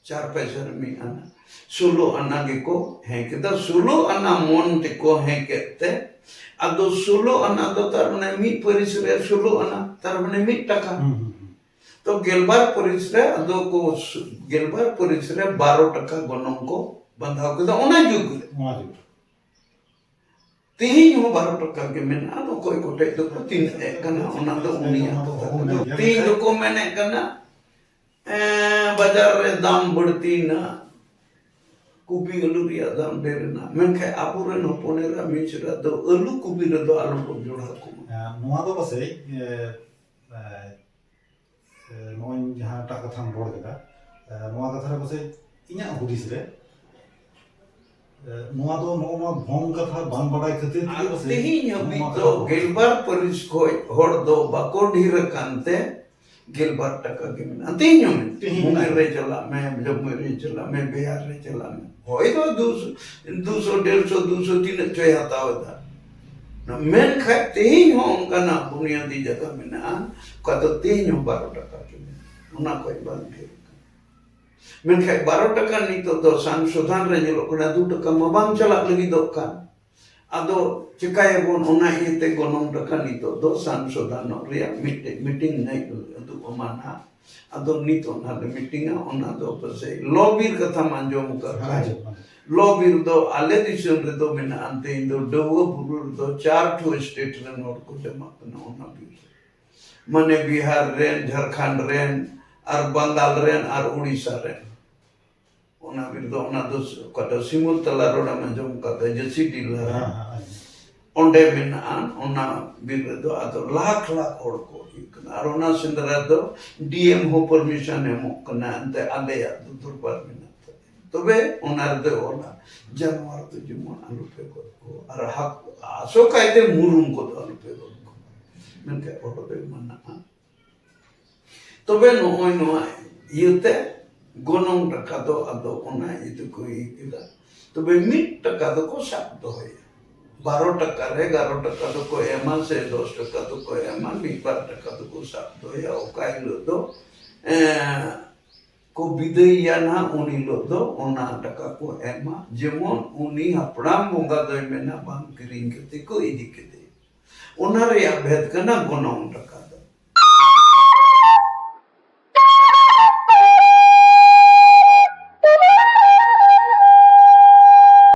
ᱪᱟᱨ ᱯᱚᱭᱥᱟ ᱨᱮ ᱢᱤᱫ ᱟᱱᱟ᱾ ᱥᱳᱞᱳ ᱟᱱᱟ ᱜᱮᱠᱚ ᱦᱮᱸ ᱠᱮᱫᱟ᱾ ᱥᱳᱞᱳ ᱟᱱᱟ ᱢᱚᱱ ᱛᱮᱠᱚ ᱦᱮᱸ ᱠᱮᱫ ᱛᱮ, ᱟᱫᱚ ᱥᱳᱞᱳ ᱟᱱᱟ ᱫᱚ ᱛᱟᱨ ᱢᱟᱱᱮ ᱢᱤᱫ ᱯᱟᱹᱨᱤᱥ ᱨᱮ ᱥᱳᱞᱳ ᱟᱱᱟ, ᱛᱟᱨ ᱢᱟᱱᱮ ᱢᱤᱫ ᱴᱟᱠᱟ᱾ ᱦᱩᱸ, ᱦᱩᱸ, ᱦᱩᱸ᱾ ᱛᱚ ᱜᱮᱞᱵᱟᱨ ᱯᱟᱹᱨᱤᱥ ᱨᱮ ᱟᱫᱚ ᱠᱚ ᱥᱩ-, ᱜᱮᱞᱵᱟᱨ ᱯᱟᱹᱨᱤᱥ ᱨᱮ ᱵᱟᱨᱚ ᱴᱟᱠᱟ ᱜᱚᱱᱚᱝ ᱠᱚ ᱵᱟᱸᱫᱷᱟᱣ ᱠᱮᱫᱟ ᱚᱱᱟ ᱡᱩᱜᱽ ᱨᱮ᱾ ᱚᱱᱟ ᱡᱩᱜᱽ ᱨᱮ᱾ ᱛᱮᱦᱮᱧ ᱦᱚᱸ ᱵᱟᱨᱚ ᱴᱟᱠᱟ ᱜᱮ ᱢᱮᱱᱟᱜᱼᱟ, ᱚᱠᱚᱭ ᱠᱚᱴᱮᱡ ᱫᱚᱠᱚ ᱛᱤᱱᱟᱹᱜ ᱮᱫ ᱠᱟᱱᱟ, ᱚᱱᱟ ᱫᱚ ᱩᱱᱤᱭᱟᱜ ᱠᱟᱛᱷᱟ ᱠᱟᱱᱟ᱾ ᱛᱮᱦᱮᱧ ᱫᱚᱠᱚ ᱢᱮᱱᱮᱫ ᱠᱟᱱᱟ, ᱮᱸ, ᱵᱟᱡᱟᱨ ᱨᱮ ᱫᱟᱢ ᱵᱟᱹᱲᱛᱤᱭᱮᱱᱟ, ᱠᱚᱯᱤ ᱟᱹᱞᱩ ᱨᱮᱭᱟᱜ ᱫᱟᱢ ᱰᱷᱮᱨ ᱮᱱᱟ, ᱢᱮᱱᱠᱷᱟᱱ ᱟᱵᱚᱨᱮᱱ ᱦᱚᱯᱚᱱ ᱮᱨᱟ ᱢᱤᱥᱨᱟ ᱫᱚ ᱟᱹᱞᱩ ᱠᱚᱯᱤ ᱨᱮᱫᱚ ᱟᱞᱚ ᱵᱚᱱ ᱡᱚᱲᱟᱣ ᱠᱚᱢᱟ᱾ ᱦᱮᱸ, ᱱᱚᱣᱟ ᱫᱚ ᱯᱟᱥᱮᱡ, ᱮ, ᱮ, ᱮ, ᱱᱚᱜᱼᱚᱭ ᱡᱟᱦᱟᱸᱴᱟᱜ ᱠᱟᱛᱷᱟᱢ ᱨᱚᱲ ᱠᱮᱫᱟ, ᱮ, ᱱᱚᱣᱟ ᱠᱟᱛᱷᱟ ᱨᱮ ᱯᱟᱥᱮᱡ ᱤᱧᱟᱹᱜ ᱦᱩᱫᱤᱥ ᱨᱮ, ᱮ, ᱱᱚᱣᱟ ᱫᱚ ᱱᱚᱜᱼᱚ ᱱᱚᱣᱟ ᱵᱷᱚᱝ ᱠᱟᱛᱷᱟ ᱵᱟᱝ ᱵᱟᱰᱟᱭ ᱠᱷᱟᱹᱛᱤᱨ ᱛᱮᱜᱮ ᱟᱨ ᱯᱟᱥᱮᱡ ᱛᱮᱦᱮᱧ ᱱᱚᱜᱼᱚ ᱦᱟᱹᱵᱤᱡ ᱱᱚᱣᱟ ᱫᱚ ᱠᱟᱛᱷᱟ ᱠᱚ ᱜᱮᱞᱵᱟᱨ ᱯᱟᱹᱨᱤᱥ ᱠᱷᱚᱡ ᱦᱚᱲ ᱫᱚ ᱵᱟᱠᱚ ᱰᱷᱮᱨ ᱟᱠᱟᱱ ᱛᱮ ᱜᱮᱞᱵᱟᱨ ᱴᱟᱠᱟ ᱜᱮ ᱢᱮᱱᱟᱜᱼᱟ᱾ ᱛᱮᱦᱮᱧ ᱦᱚᱸ ᱢᱮᱱᱟᱜᱼᱟ᱾ ᱛᱮᱦᱮᱧ ᱢᱩᱝᱜᱮᱨ ᱢᱮᱱᱟᱜᱼᱟ᱾ ᱨᱮ ᱪᱟᱞᱟᱜ ᱢᱮ, ᱡᱟᱢᱩᱭ ᱨᱮ ᱪᱟᱞᱟᱜ ᱢᱮ, ᱵᱤᱦᱟᱨ ᱨᱮ ᱪᱟᱞᱟᱜ ᱢᱮ, ᱦᱚᱭ ᱫᱚ ᱫᱩᱥᱚ, ᱫᱩᱥᱚ, ᱰᱮᱲᱥᱚ, ᱫᱩᱥᱚ ᱛᱤᱱᱟᱹᱜ ᱪᱚᱭ ᱦᱟᱛᱟᱣ ᱮᱫᱟ᱾ ᱢᱮᱱᱠᱷᱟᱱ ᱛᱮᱦᱮᱧ ᱦᱚᱸ ᱚᱱᱠᱟᱱᱟᱜ ᱵᱩᱱᱤᱭᱟᱹᱫᱤ ᱡᱟᱭᱜᱟ ᱢᱮᱱᱟᱜᱼᱟ, ᱚᱠᱟ ᱫᱚ ᱛᱮᱦᱮᱧ ᱦᱚᱸ ᱵᱟᱨᱚ ᱴᱟᱠᱟ ᱜᱮ ᱢᱮᱱᱟᱜᱼᱟ, ᱚᱱᱟ ᱠᱷᱚᱱ ᱵᱟᱝ ᱰᱷᱮᱨ ᱠᱟᱱᱟ᱾ ᱢᱮᱱᱠᱷᱟᱱ ᱵᱟᱨᱚ ᱴᱟᱠᱟ ᱱᱤᱛᱚᱜ ᱫᱚ ᱥᱚᱝᱥᱳᱫᱷᱚᱱ ᱨᱮ ᱧᱮᱞᱚᱜ ᱠᱟᱱᱟ, ᱫᱩ ᱴᱟᱠᱟ ᱢᱟ ᱵᱟᱝ ᱪᱟᱞᱟᱜ ᱞᱟᱹᱜᱤᱫᱚᱜ ᱠᱟᱱ᱾ ᱟᱫᱚ ᱪᱮᱠᱟᱭᱟᱵᱚᱱ? ᱚᱱᱟ ᱤᱭᱟᱹᱛᱮ ᱜᱚᱱᱚᱝ ᱴᱟᱠᱟ ᱱᱤᱛᱚᱜ ᱫᱚ ᱥᱚᱝᱥᱳᱫᱷᱚᱱᱚᱜ ᱨᱮᱭᱟᱜ ᱢᱤᱫᱴᱮᱡ ᱢᱤᱴᱤᱝ ᱱᱟᱭ ᱩᱫᱩᱜ ᱟᱢᱟ ᱱᱟᱦᱟᱜ᱾ ᱟᱫᱚ ᱱᱤᱛᱚᱜ ᱱᱟᱦᱟᱜ ᱞᱮ ᱢᱤᱴᱤᱝᱟ, ᱚᱱᱟ ᱫᱚ ᱯᱟᱥᱮᱡ ᱞᱚ ᱵᱤᱨ ᱠᱟᱛᱷᱟᱢ ᱟᱸᱡᱚᱢ ᱟᱠᱟᱫ ᱠᱷᱟᱡ᱾ ᱟᱸᱡᱚᱢ, ᱟᱸᱡᱚᱢ᱾ ᱞᱚ ᱵᱤᱨ ᱫᱚ ᱟᱞᱮ ᱫᱤᱥᱚᱢ ᱨᱮᱫᱚ ᱢᱮᱱᱟᱜᱼᱟ, ᱮᱱᱛᱮ ᱤᱧ ᱫᱚ ᱰᱟᱹᱣᱟᱹ ᱵᱩᱨᱩ ᱨᱮᱫᱚ ᱪᱟᱨ ᱴᱷᱩ ᱥᱴᱮᱴ ᱨᱮᱱ ᱦᱚᱲ ᱠᱚ ᱡᱚᱢᱟᱜ ᱠᱟᱱᱟ ᱚᱱᱟ ᱵᱤᱨ ᱨᱮ᱾ ᱢᱟᱱᱮ ᱵᱤᱦᱟᱨ ᱨᱮᱱ, ᱡᱷᱟᱲᱠᱷᱚᱸᱰ ᱨᱮᱱ, ᱟᱨ ᱵᱟᱝᱜᱟᱞ ᱨᱮᱱ, ᱟᱨ ᱩᱲᱤᱥᱥᱟ ᱨᱮᱱ᱾ ᱚᱱᱟ ᱵᱤᱨ ᱫᱚ, ᱚᱱᱟ ᱫᱚ ᱚᱠᱟᱴᱟᱜ ᱥᱤᱢᱩᱞ ᱛᱟᱞᱟ ᱨᱳᱰ ᱮᱢ ᱟᱸᱡᱚᱢ ᱠᱟᱫᱟ, ᱡᱮᱥᱤ ᱰᱤᱞᱟᱨ᱾ ᱦᱮᱸ, ᱦᱮᱸ, ᱦᱮᱸ᱾ ᱚᱸᱰᱮ ᱢᱮᱱᱟᱜᱼᱟ, ᱚᱱᱟ ᱵᱤᱨ ᱨᱮᱫᱚ ᱟᱫᱚ ᱞᱟᱠᱷ ᱞᱟᱠᱷ ᱦᱚᱲ ᱠᱚ ᱦᱩᱭᱩᱜ ᱠᱟᱱᱟ᱾ ᱟᱨ ᱚᱱᱟ ᱥᱮᱸᱫᱽᱨᱟ ᱫᱚ ᱰᱤ ᱮᱢ ᱦᱚᱸ ᱯᱟᱨᱢᱤᱥᱚᱱ ᱮᱢᱚᱜ ᱠᱟᱱᱟ, ᱮᱱᱛᱮ ᱟᱞᱮᱭᱟᱜ ᱫᱚ ᱫᱚᱨᱵᱟᱨ ᱢᱮᱱᱟᱜ ᱛᱟᱞᱮᱭᱟ᱾ ᱛᱚᱵᱮ ᱚᱱᱟ ᱨᱮᱫᱚ ᱚᱞᱟ, ᱡᱟᱱᱣᱟᱨ ᱫᱚ ᱡᱮᱢᱚᱱ ᱟᱞᱚ ᱯᱮ ᱜᱚᱡ ᱠᱚ, ᱟᱨ ᱦᱟᱹᱠᱩ, ᱟᱥᱚᱠᱟᱭᱛᱮ ᱢᱩᱨᱩᱢ ᱠᱚᱫᱚ ᱟᱞᱚ ᱯᱮ ᱜᱚᱡ ᱠᱚ, ᱢᱮᱱᱠᱷᱟᱱ ᱚᱸᱰᱮ ᱢᱟᱱᱟᱜᱼᱟ᱾ ᱛᱚᱵᱮ ᱱᱚᱜᱼᱚᱭ ᱱᱚᱣᱟ ᱤᱭᱟᱹᱛᱮ ᱜᱚᱱᱚᱝ ᱴᱟᱠᱟ ᱫᱚ ᱟᱫᱚ ᱚᱱᱟ ᱤᱭᱟᱹ ᱛᱮᱠᱚ ᱤᱭᱟᱹ ᱠᱮᱫᱟ᱾ ᱛᱚᱵᱮ ᱢᱤᱫ ᱴᱟᱠᱟ ᱫᱚᱠᱚ ᱥᱟᱵ ᱫᱚᱦᱚᱭᱟ, ᱵᱟᱨᱚ ᱴᱟᱠᱟ ᱨᱮ ᱮᱜᱟᱨᱚ ᱴᱟᱠᱟ ᱫᱚᱠᱚ ᱮᱢᱟ ᱥᱮ ᱫᱚᱥ ᱴᱟᱠᱟ ᱫᱚᱠᱚ ᱮᱢᱟ, ᱢᱤᱫ ᱵᱟᱨ ᱴᱟᱠᱟ ᱫᱚᱠᱚ ᱥᱟᱵ ᱫᱚᱦᱚᱭᱟ᱾ ᱚᱠᱟ ᱦᱤᱞᱳᱜ ᱫᱚ ᱮᱸ, ᱠᱚ ᱵᱤᱫᱟᱹᱭᱮᱭᱟ ᱱᱟᱦᱟᱜ, ᱩᱱ ᱦᱤᱞᱳᱜ ᱫᱚ ᱚᱱᱟ ᱴᱟᱠᱟ ᱠᱚ ᱮᱢᱟ, ᱡᱮᱢᱚᱱ ᱩᱱᱤ ᱦᱟᱯᱲᱟᱢ ᱵᱚᱸᱜᱟ ᱫᱚᱭ ᱢᱮᱱᱟ ᱵᱟᱝ ᱠᱤᱨᱤᱧ ᱠᱟᱛᱮ ᱠᱚ ᱤᱫᱤ ᱠᱮᱫᱮᱭᱟ᱾ ᱚᱱᱟ ᱨᱮᱭᱟᱜ ᱵᱷᱮᱫ ᱠᱟᱱᱟ ᱜᱚᱱᱚᱝ ᱴᱟᱠᱟ᱾